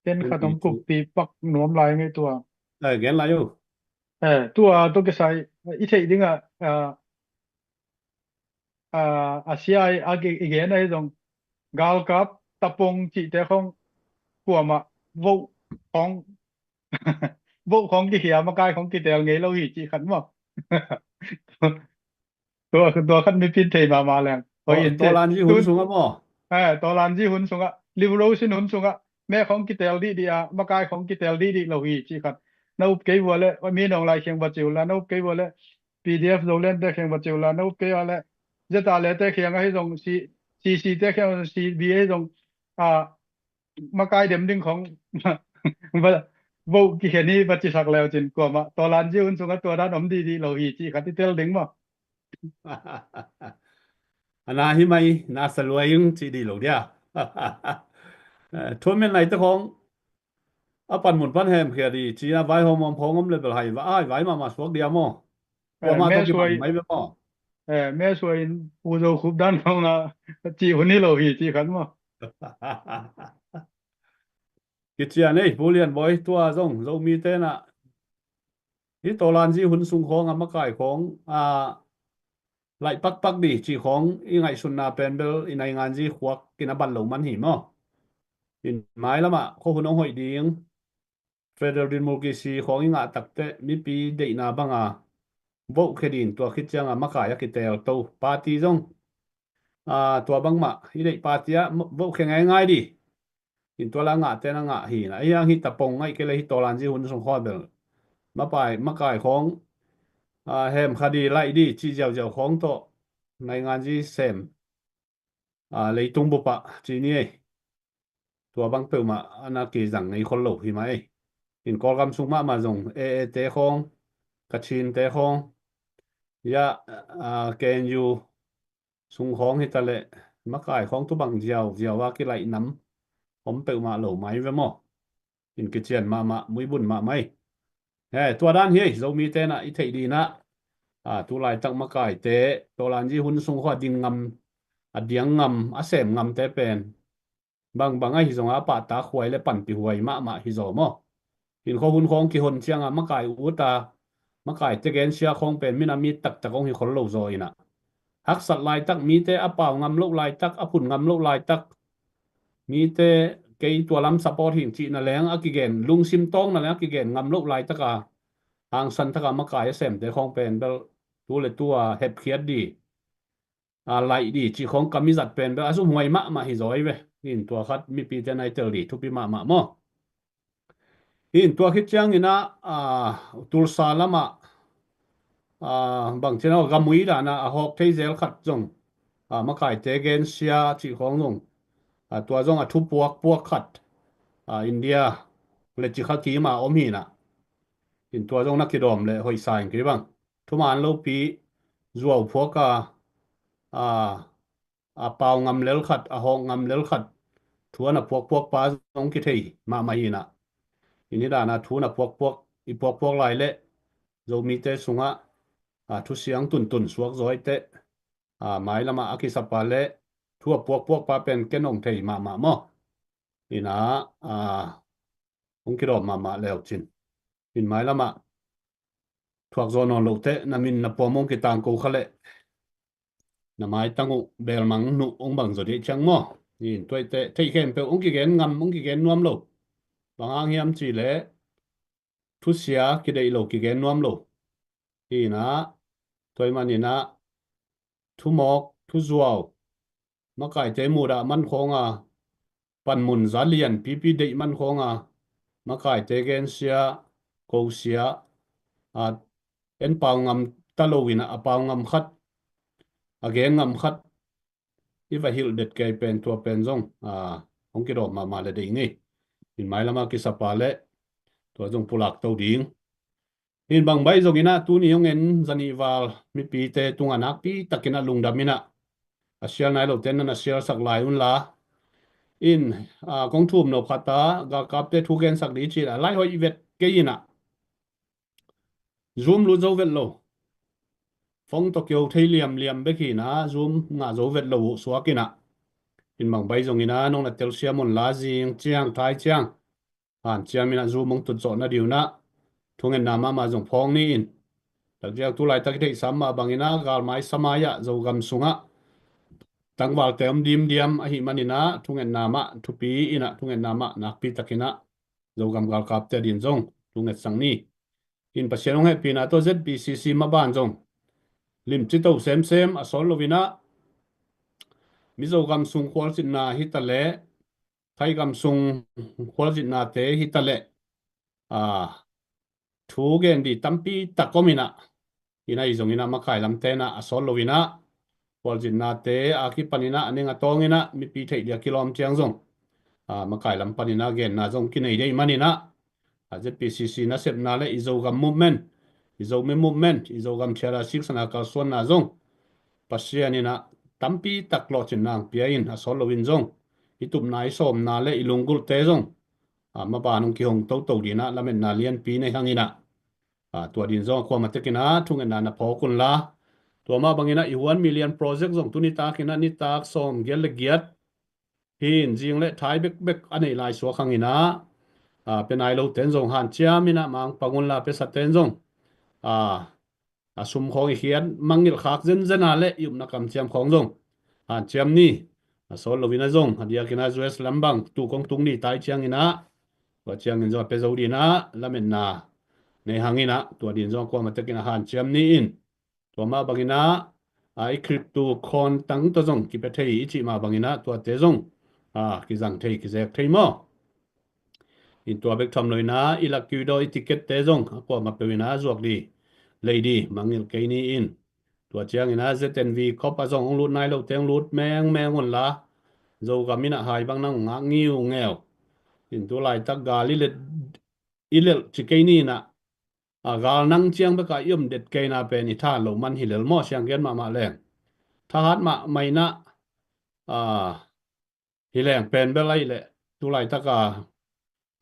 Ken khat hong kukpi pak nuam lai ing e tua. Eh, gen lai o. Eh, tua, tua kisai, i theih ding a, a, a, a sia i, a, i gen ahi zong, galkap, tapong cihte khawng kuamah, vote khawng, vote khawng kikhia, makai khawng kiteel ngei lo hi cih khat maw. Tua, tua khat mipi in thei mahmah leng. Hoi in, tawlanzi hun sungah maw? Eh, tawlanzi hun sungah, liberation hun sungah, me khawng kiteel dihdih a, makai khawng kiteel dihdih lo hi cih khat. Na up kei vua leh, Min Aung Hlaing kiang va ci uh la, na up kei vua leh, P D F Zoland te kiang va ci uh la, na up kei vua leh, Z R A te kiang ahi zong, C, C C te kiang, C B ahi zong, a, makai dem ding khawng va, vote kikhen hi va cisak leu cin kuamah tawlanzi hun sungah tua dan om dihdih lo hi cih khat i tel ding maw? A na hi mai, na sa luai ing cih dih lo dia. Eh, tournament nai te khawng a panmun pan hemkhia dih cih a vaihawm hawm khawng om le bel hai, hai vai mahmah suak dia maw? Tua mah tawh kibang mai ve maw? Eh, me suai in Pu Zo Khup dan khawng a cih hun hi lo hi cih khat maw? Kician ei, Pu Lian Bawi, tua zong Zomite in ah hih tawlanzi hun sung khawng a makai khawng a laih pakpak dih cih khawng i ngaihsutna pen bel i nainganzi khuak in a ban lo man hi maw? In mailamah khuahun hong hoih ding, Federal Democracy khawng i ngah takteh mipi deihna banga vote khia dih in, tua khit cianga makai a kiteel to party zong, aa, tua bangmah i deih party ah vote khia ngaingai dih. In tua la ngahte na ngah hi na, ahi hang hih tapong ngaih kei le hih tawlanzi hun sung khawng bel mapai, makai khawng, aa, hemkha dih, laih dih cih ziauziau khawng tawh nainganzi sem, aa, leitung bupah ci ni ei. Tua bang peuhmah a na kizang ngei khol lo hi mah ei. In Kawlgam sung mahmah zong A A te khawng, Kachin te khawng, ya, aa, K N U sung khawng hi ta leh makai khawng tu bang ziauziau a kilaih nam om peuhmah lo mai ve maw? In kician mahmah, muibun mahmah ei. He, tua dan hi ei, Zomite in ah i theih dih in ah, aa, tu laitak makaite tawlanzi hun sung khawng a ding ngam, a diang ngam, a sem ngamte pen bangbang ahi zong a pahtak huai le panpih huai mahmah hi zaw maw? In khuahun khawng kihon cianga makai ut a, makaite gensia khawng pen min a mit taktak hong hi khol lo zaw in ah, haksat laitak, mite a pau ngam loh laitak, a phun ngam loh laitak, mite kei tua lam support hing cihna leng a kigen, lungsim tawngna leng a kigen ngam loh laitaka hangsan taka makai a semte khawng pen bel tu le tua hepkhiat di, a, laih di cih khawng ka mizat pen bel a zumhuai mahmah hi zaw hi ve. Hin tua khat mipite na i tel di thupi mahmah maw? Hin tua khit ciangin ah, a, Tulsa lamah, a, bang cin aw gamui dana a hawk thei zel khat zong, a, makaite gensia cih khawng zong, a, tua zong a thu puakpuak khat, a, India le cikha kima om hinah. Hin tua zong na kidawm le hoihsa in kei bang thuman lopi zuau phuaka, a, a pau ngam lel khat, a hawk ngam lel khat thu a na puakpuak pa zong kithei mahmah hinah. Hin hi dana thu na puakpuak, i puakpuak lai le Zomite sungah, a, thusiang tuntun suak zaw i teh, a, mailamah a kisapa le thu a puakpuak pa pen ken ong thei mahmah maw? Hinah, a, ong kidawm mahmah leu cin. Hin mailamah thuak zaw nawn loh teh na min na puam ong kitangko kha leh na maitang uh belmang nuh ong bang zaw dih ciang maw? Hin tuaite theih khempeuh ong kigen ngam, ong kigen nuam lo. Bang hang hiam cih leh thusia kideih lo, kigen nuam lo. Hinah, tua ahih maninah thumawk, thuzuau, makaite mudah man khawnga, panmun za lian pipi deih man khawnga, makaite gensia, kosia, a, en pau ngam ta lo inah a pau ngam khat, a gen ngam khat i va hilh det kei pen tua pen zong, a, hong kidawm mahmah le dei ngei. Hin mailama kisapa le tua zong pulak to ding. Hin bang bai zong inah tuni hong en zanih val mipite tungah nakpi takinah lungdam inah a sial nai lote nan a sialsak lai unla. In, a, kong thum nop khata galkapte thu gensak dih cih a lai hoih vet kei inah Zoom lut zo vet lo. Phone tawh kio thei liamliam bek hinah Zoom ngah zo vet lo uh suak inah. In bang bai zong inah nong na telsiam unla zing ciang thai ciang hanciam inah Zoom hong tut zawh na diunah thungetna mahmah zong phawng ni in. Takciang tu laitak i theihsam mah banginah galmai samai ah Zogam sungah tangvalte om dimdiam ahih maninah thungetna mah thupi inah thungetna mah nakpi takinah Zogam galkapte a din zong thungetsak ni. In Pasian hong hehpihna tawh Z B C C maban zong limci to semsem a sawt loinah Mizo gam sung khualzinna hitaleh Thai gam sung khualzinnate hitaleh, a, thu gen di tampi tak om inah, inah i zong inah makai lamte inah a sawt lo inah khualzinnate a kipan inah a ning a tawng inah mipi theih dia kilawm ciang zong, a, makai lam pan inah genna zong kinei dei man inah, a, Z P C C nasepna le i Zogam movement, i Zomi movement, i Zogam thiada siksana kalsuanna zong Pasian inah tampi tak lawhcinna ang pia in a sawt lo in zong i tupna i sawmna le i lunggulhte zong, a, maban hong kihong toto dinah lametna lianpi nei hang inah, a, tua din zong a kuamah tekinah thungetna na phawk unla. Tua mah banginah i huan million project zong tuni takinah nitak sawm giat le giat hin zing le thai bekbek a neih lai suak hanginah, a, pia nai loten zong hanciam inah mangpang unla piasaten zong, a, a sum khawng i khiat mangngilh khak zenzena le i upna kamciam khawng zong hanciam ni. A sawt loinah zong a diakinah U S lam bang tu kong tung ni tai cianginah tua ciangin zong a pia zo dinah lametna nei hanginah tua din zong a kuamah tekinah hanciam ni in. Tua mah banginah, a, i crypto coin tang tawh zong kipia thei i cih mah banginah tuate zong, a, kizang thei, kizek thei maw? In tua bek tham loinah i lucky draw i ticket-te zong a kuamah peuh inah zuak di, lei di, mangngilh kei ni in. Tua cianginah Z N V Cup ah zong hong lut nai lote hong lut mengmeng unla, Zogam inah hai bang nang ngak ngiungeu. In tu laitak gal i let, i lelh ci kei ni inah, a, gal nang ciang beka i om det keina pen i thahat loh man hi lel maw, sianggiat mahmah leng. Thahat mahmah inah, a, hi leng pen bel ahi leh tu laitaka,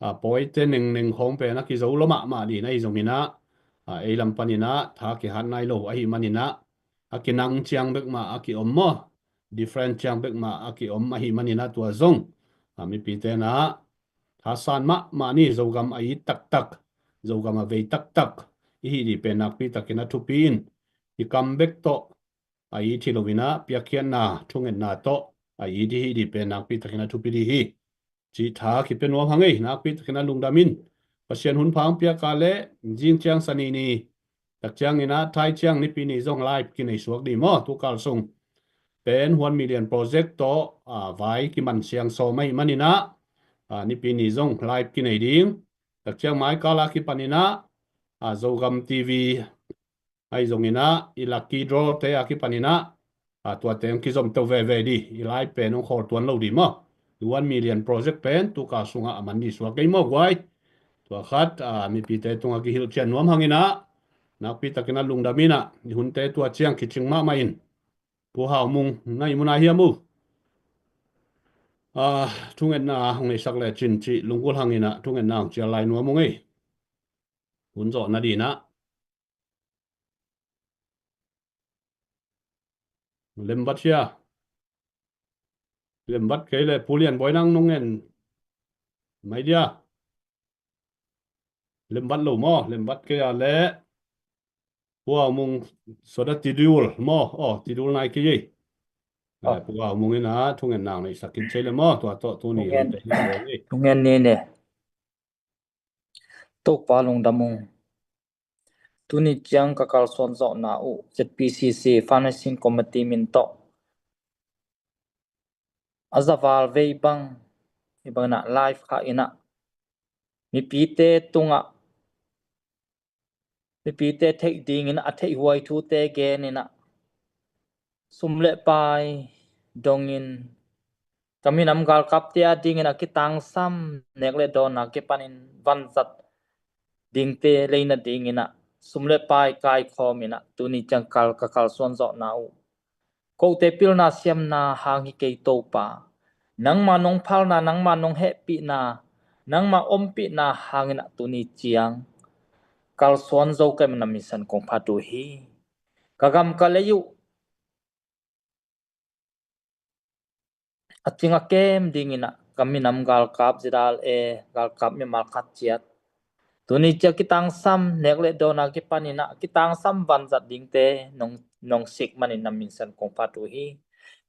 a, pawite nengneng khawng pen a kizo lo mahmah dinah i zong inah, a, ei lam paninah tha kihat nai lo ahih maninah a kinang ciang bek mah a kiom maw, different ciang bek mah a kiom ahih maninah tua zong, a, mipite inah thasan mahmah ni. Zogam a it taktak, Zogam a vei taktak i hih dih pen nakpi takinah thupi in, i kam bek tawh a it hi loinah piakkhiatna thungetna tawh a it i hih dih pen nakpi takinah thupi dih hi. cih tha kipia nuam hang ei, nakpi takin a lungdam in. Pasian hun pha hong piak a leh zing ciang Sani ni, tak ciangin ah thai ciang Nipi ni zong live kinei suak ding maw, tu kal sung pen One Million Project tawh, a, vai kiman siang sawm ahih manin ah, a, Nipi ni zong live kinei ding. Tak ciang mai kal a kipanin ah, a, Zogam T V ahi zongin ah, i lucky draw te a kipanin ah, a, tuate hong kizom to veve ding, i live pen hong khawl tuan lo ding maw. I One Million Project pen tu kal sungah a man ding suak ei maw guai. Tua khat, a, mipite tungah kihilhcian nuam hangin ah, nakpi takin a lungdam in ah, i hunte tua ciang kicing mahmah in. Pu Hau Mung, na inn mun ah hiam uh? A, thungetna hong neisak lecin cih lunggulh hangin ah, thungetna hong cial lai nuam ung ei. Hun zawh nading ah. Lemvat hia? Lemvat kei leh Pu Lian Bawi, nang nong ngen mai dia. Lemvat lo maw, lemvat kei a leh Pu Hau Mung, suada tidul maw, aw, tidul nai kei ei. Aw. Eh, Pu Hau Mung in ah thungetna hong neisak khin ci leh maw, tua tawh tuni thungen, hun te hi ei. Thungen ni ne. Topa lungdam ung. Tuni ciang ka kalsuan zawhna uh Z P C C Financing Committee min tawh a za val vei bang, hi bangin ah live khah in ah, mipite tungah, mipite theih dingin a theihhuai thute genin ah, sum le pai dongin, ka minam galkapte a dingin a kitangsam, nek le dawnna kipanin vanzat dingte lei nadingin ah, sum le pai kaikhawmin ah, tuni ciang kal, ka kalsuan zawhna uh, kote pilna siamna hang hi kei Topa. Nangma nong phalna, nangma nong hehpihna, nangma ompihna hangin ah tuni ciang kalsuan zo ka hih man na min san kong phat uh hi. Ka gam ka lei uh a cing a kem dingin ah, ka minam galkap Z R A, galkap mimal khat ciat, tuni ciang kitangsam, nek le dawnna kipanin ah kitangsam vanzat dingte nong, nong sik manin na min san kong phat uh hi.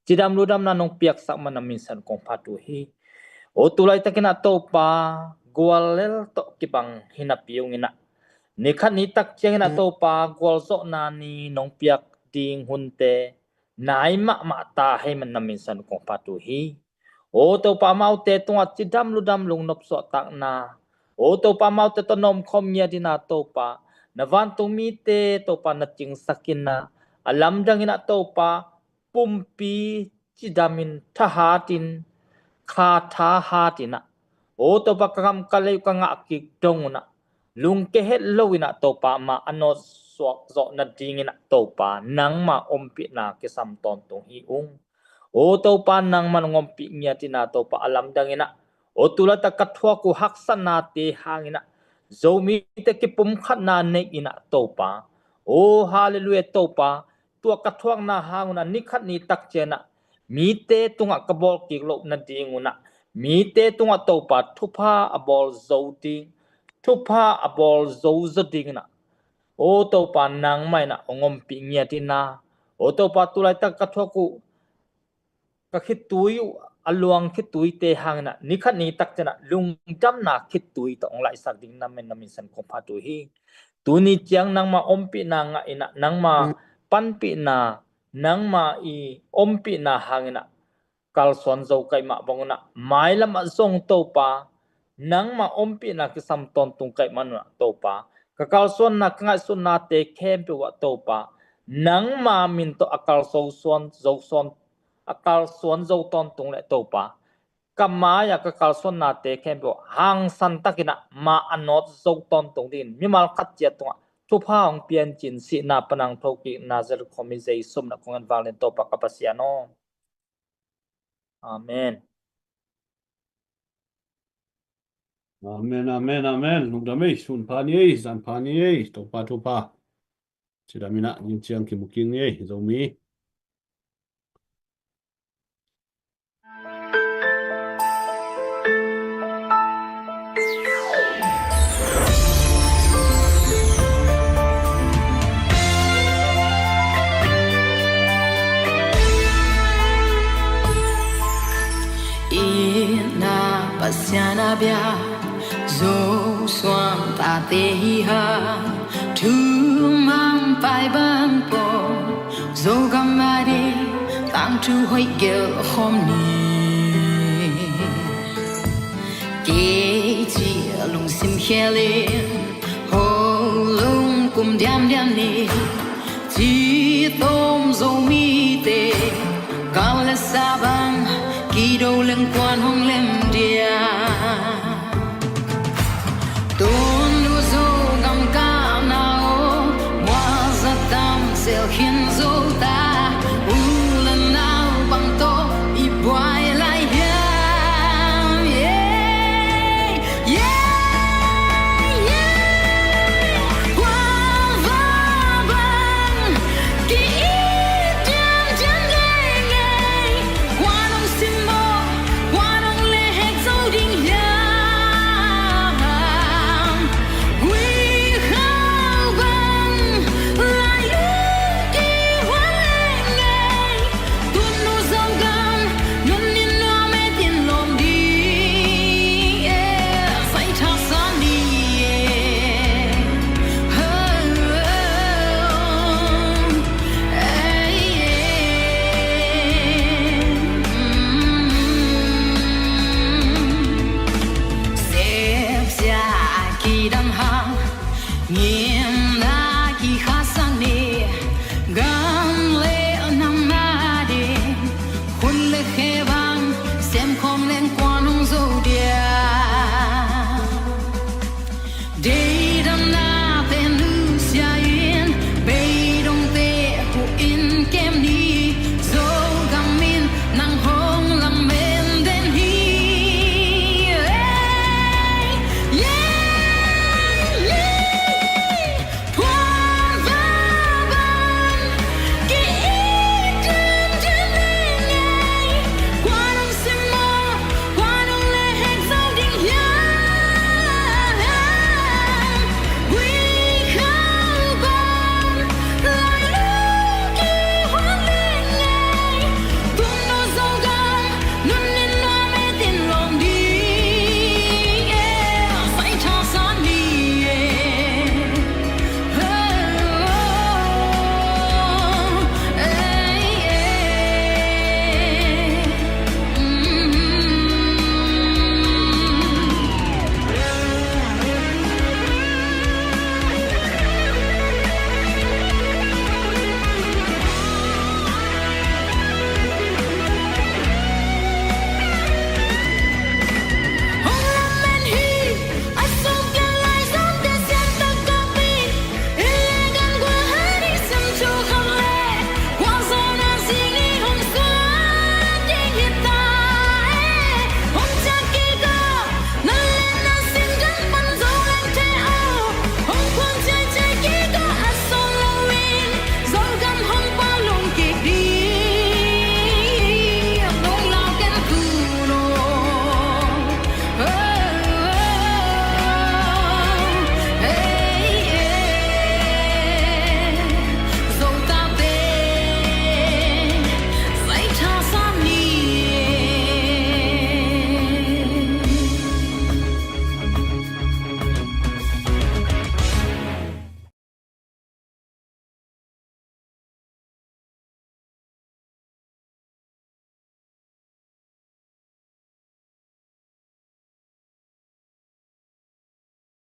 Cidam ludamna nong piaksak man na min san kong phat uh hi. Aw, tu laitakin ah Topa, guallel tawh kibang hi napi ung in ah, ni khat ni tak ciangin ah Topa, gualzawhna ni nong piak ding hunte nai mahmah ta hi man na min san kong phat uh hi. Aw Topa, amaute tungah cidam ludam, lungnop suahtakna, aw Topa, amaute tawh na omkhawm ngiat in ah Topa, na vantung mite Topa na cingsak in ah, a lamdangin ah Topa, pumpi cidamin, thahatin, kha thahatin ah, aw Topa, ka gam ka lei uh ka ngah kik dong un ah, lungke het loin ah Topa, amah a nawt suak zawh nadingin ah Topa, nangma ompihna kisam tawntung hi ung. Aw Topa, nangman hong ompih ngiat in ah Topa, a lamdangin ah, aw tu laitak ka thuak uh haksatnate hangin ah Zomite kipumkhatna nei in ah Topa, aw halleluiah Topa, tua ka thuakna hang un ah ni khat ni tak ciang ah mite tungah ka bawl kik loh nading un ah, mite tungah Topa thupha a bawl zo ding, thupha a bawl zo zaw dingin ah, aw Topa, nangmah in ah hong ompih ngiat in ah, aw Topa, tu laitak ka thuak uh, ka khitui uh, a luang khituite hangin ah ni khat ni tak ciang ah lungdamna khitui tawh hong laihsak ding na min, na min san kong phat uh hi. Tuni ciang nangma ompihna ngah in ah, nangma panpihna, nangma i ompihna hangin ah kalsuan zo ka hih mah bang un ah, mailam ah zong Topa, nangma ompihna kisam tawntung ka hih man un ah Topa, ka kalsuanna, ka ngaihsutnate khempeuh ah Topa, nangma min tawh a kalsuan zo, zo, a kalsuan zo tawntung leh Topa, ka mai-ah ka kalsuannate khempeuh hangsan takin ah ma a nawt zo tawntung dingin mimal khat ciat tungah thupha hong pia in, ci-in sihna pan a hong thokik Nazareth khuami Jesu min ah kong ngen vanglian Topa ka Pasian aw. Amen. Amen, amen, amen. Lungdam ei, sun pha ni ei, zan pha ni ei, Topa thupha. Cidam in ah, ning ciang kimu kik ni ei, Zomi. Itna Pasian Bia Zo suan tate hi ha, thu mang pai bang po, Zogam a di tangthu hoih gelh khawm ni. Kei ci lungsim khel in, ho lung kum diamdiam ni. Ci tawm Zomite, kal le sa bang, kido leng kuan hong lem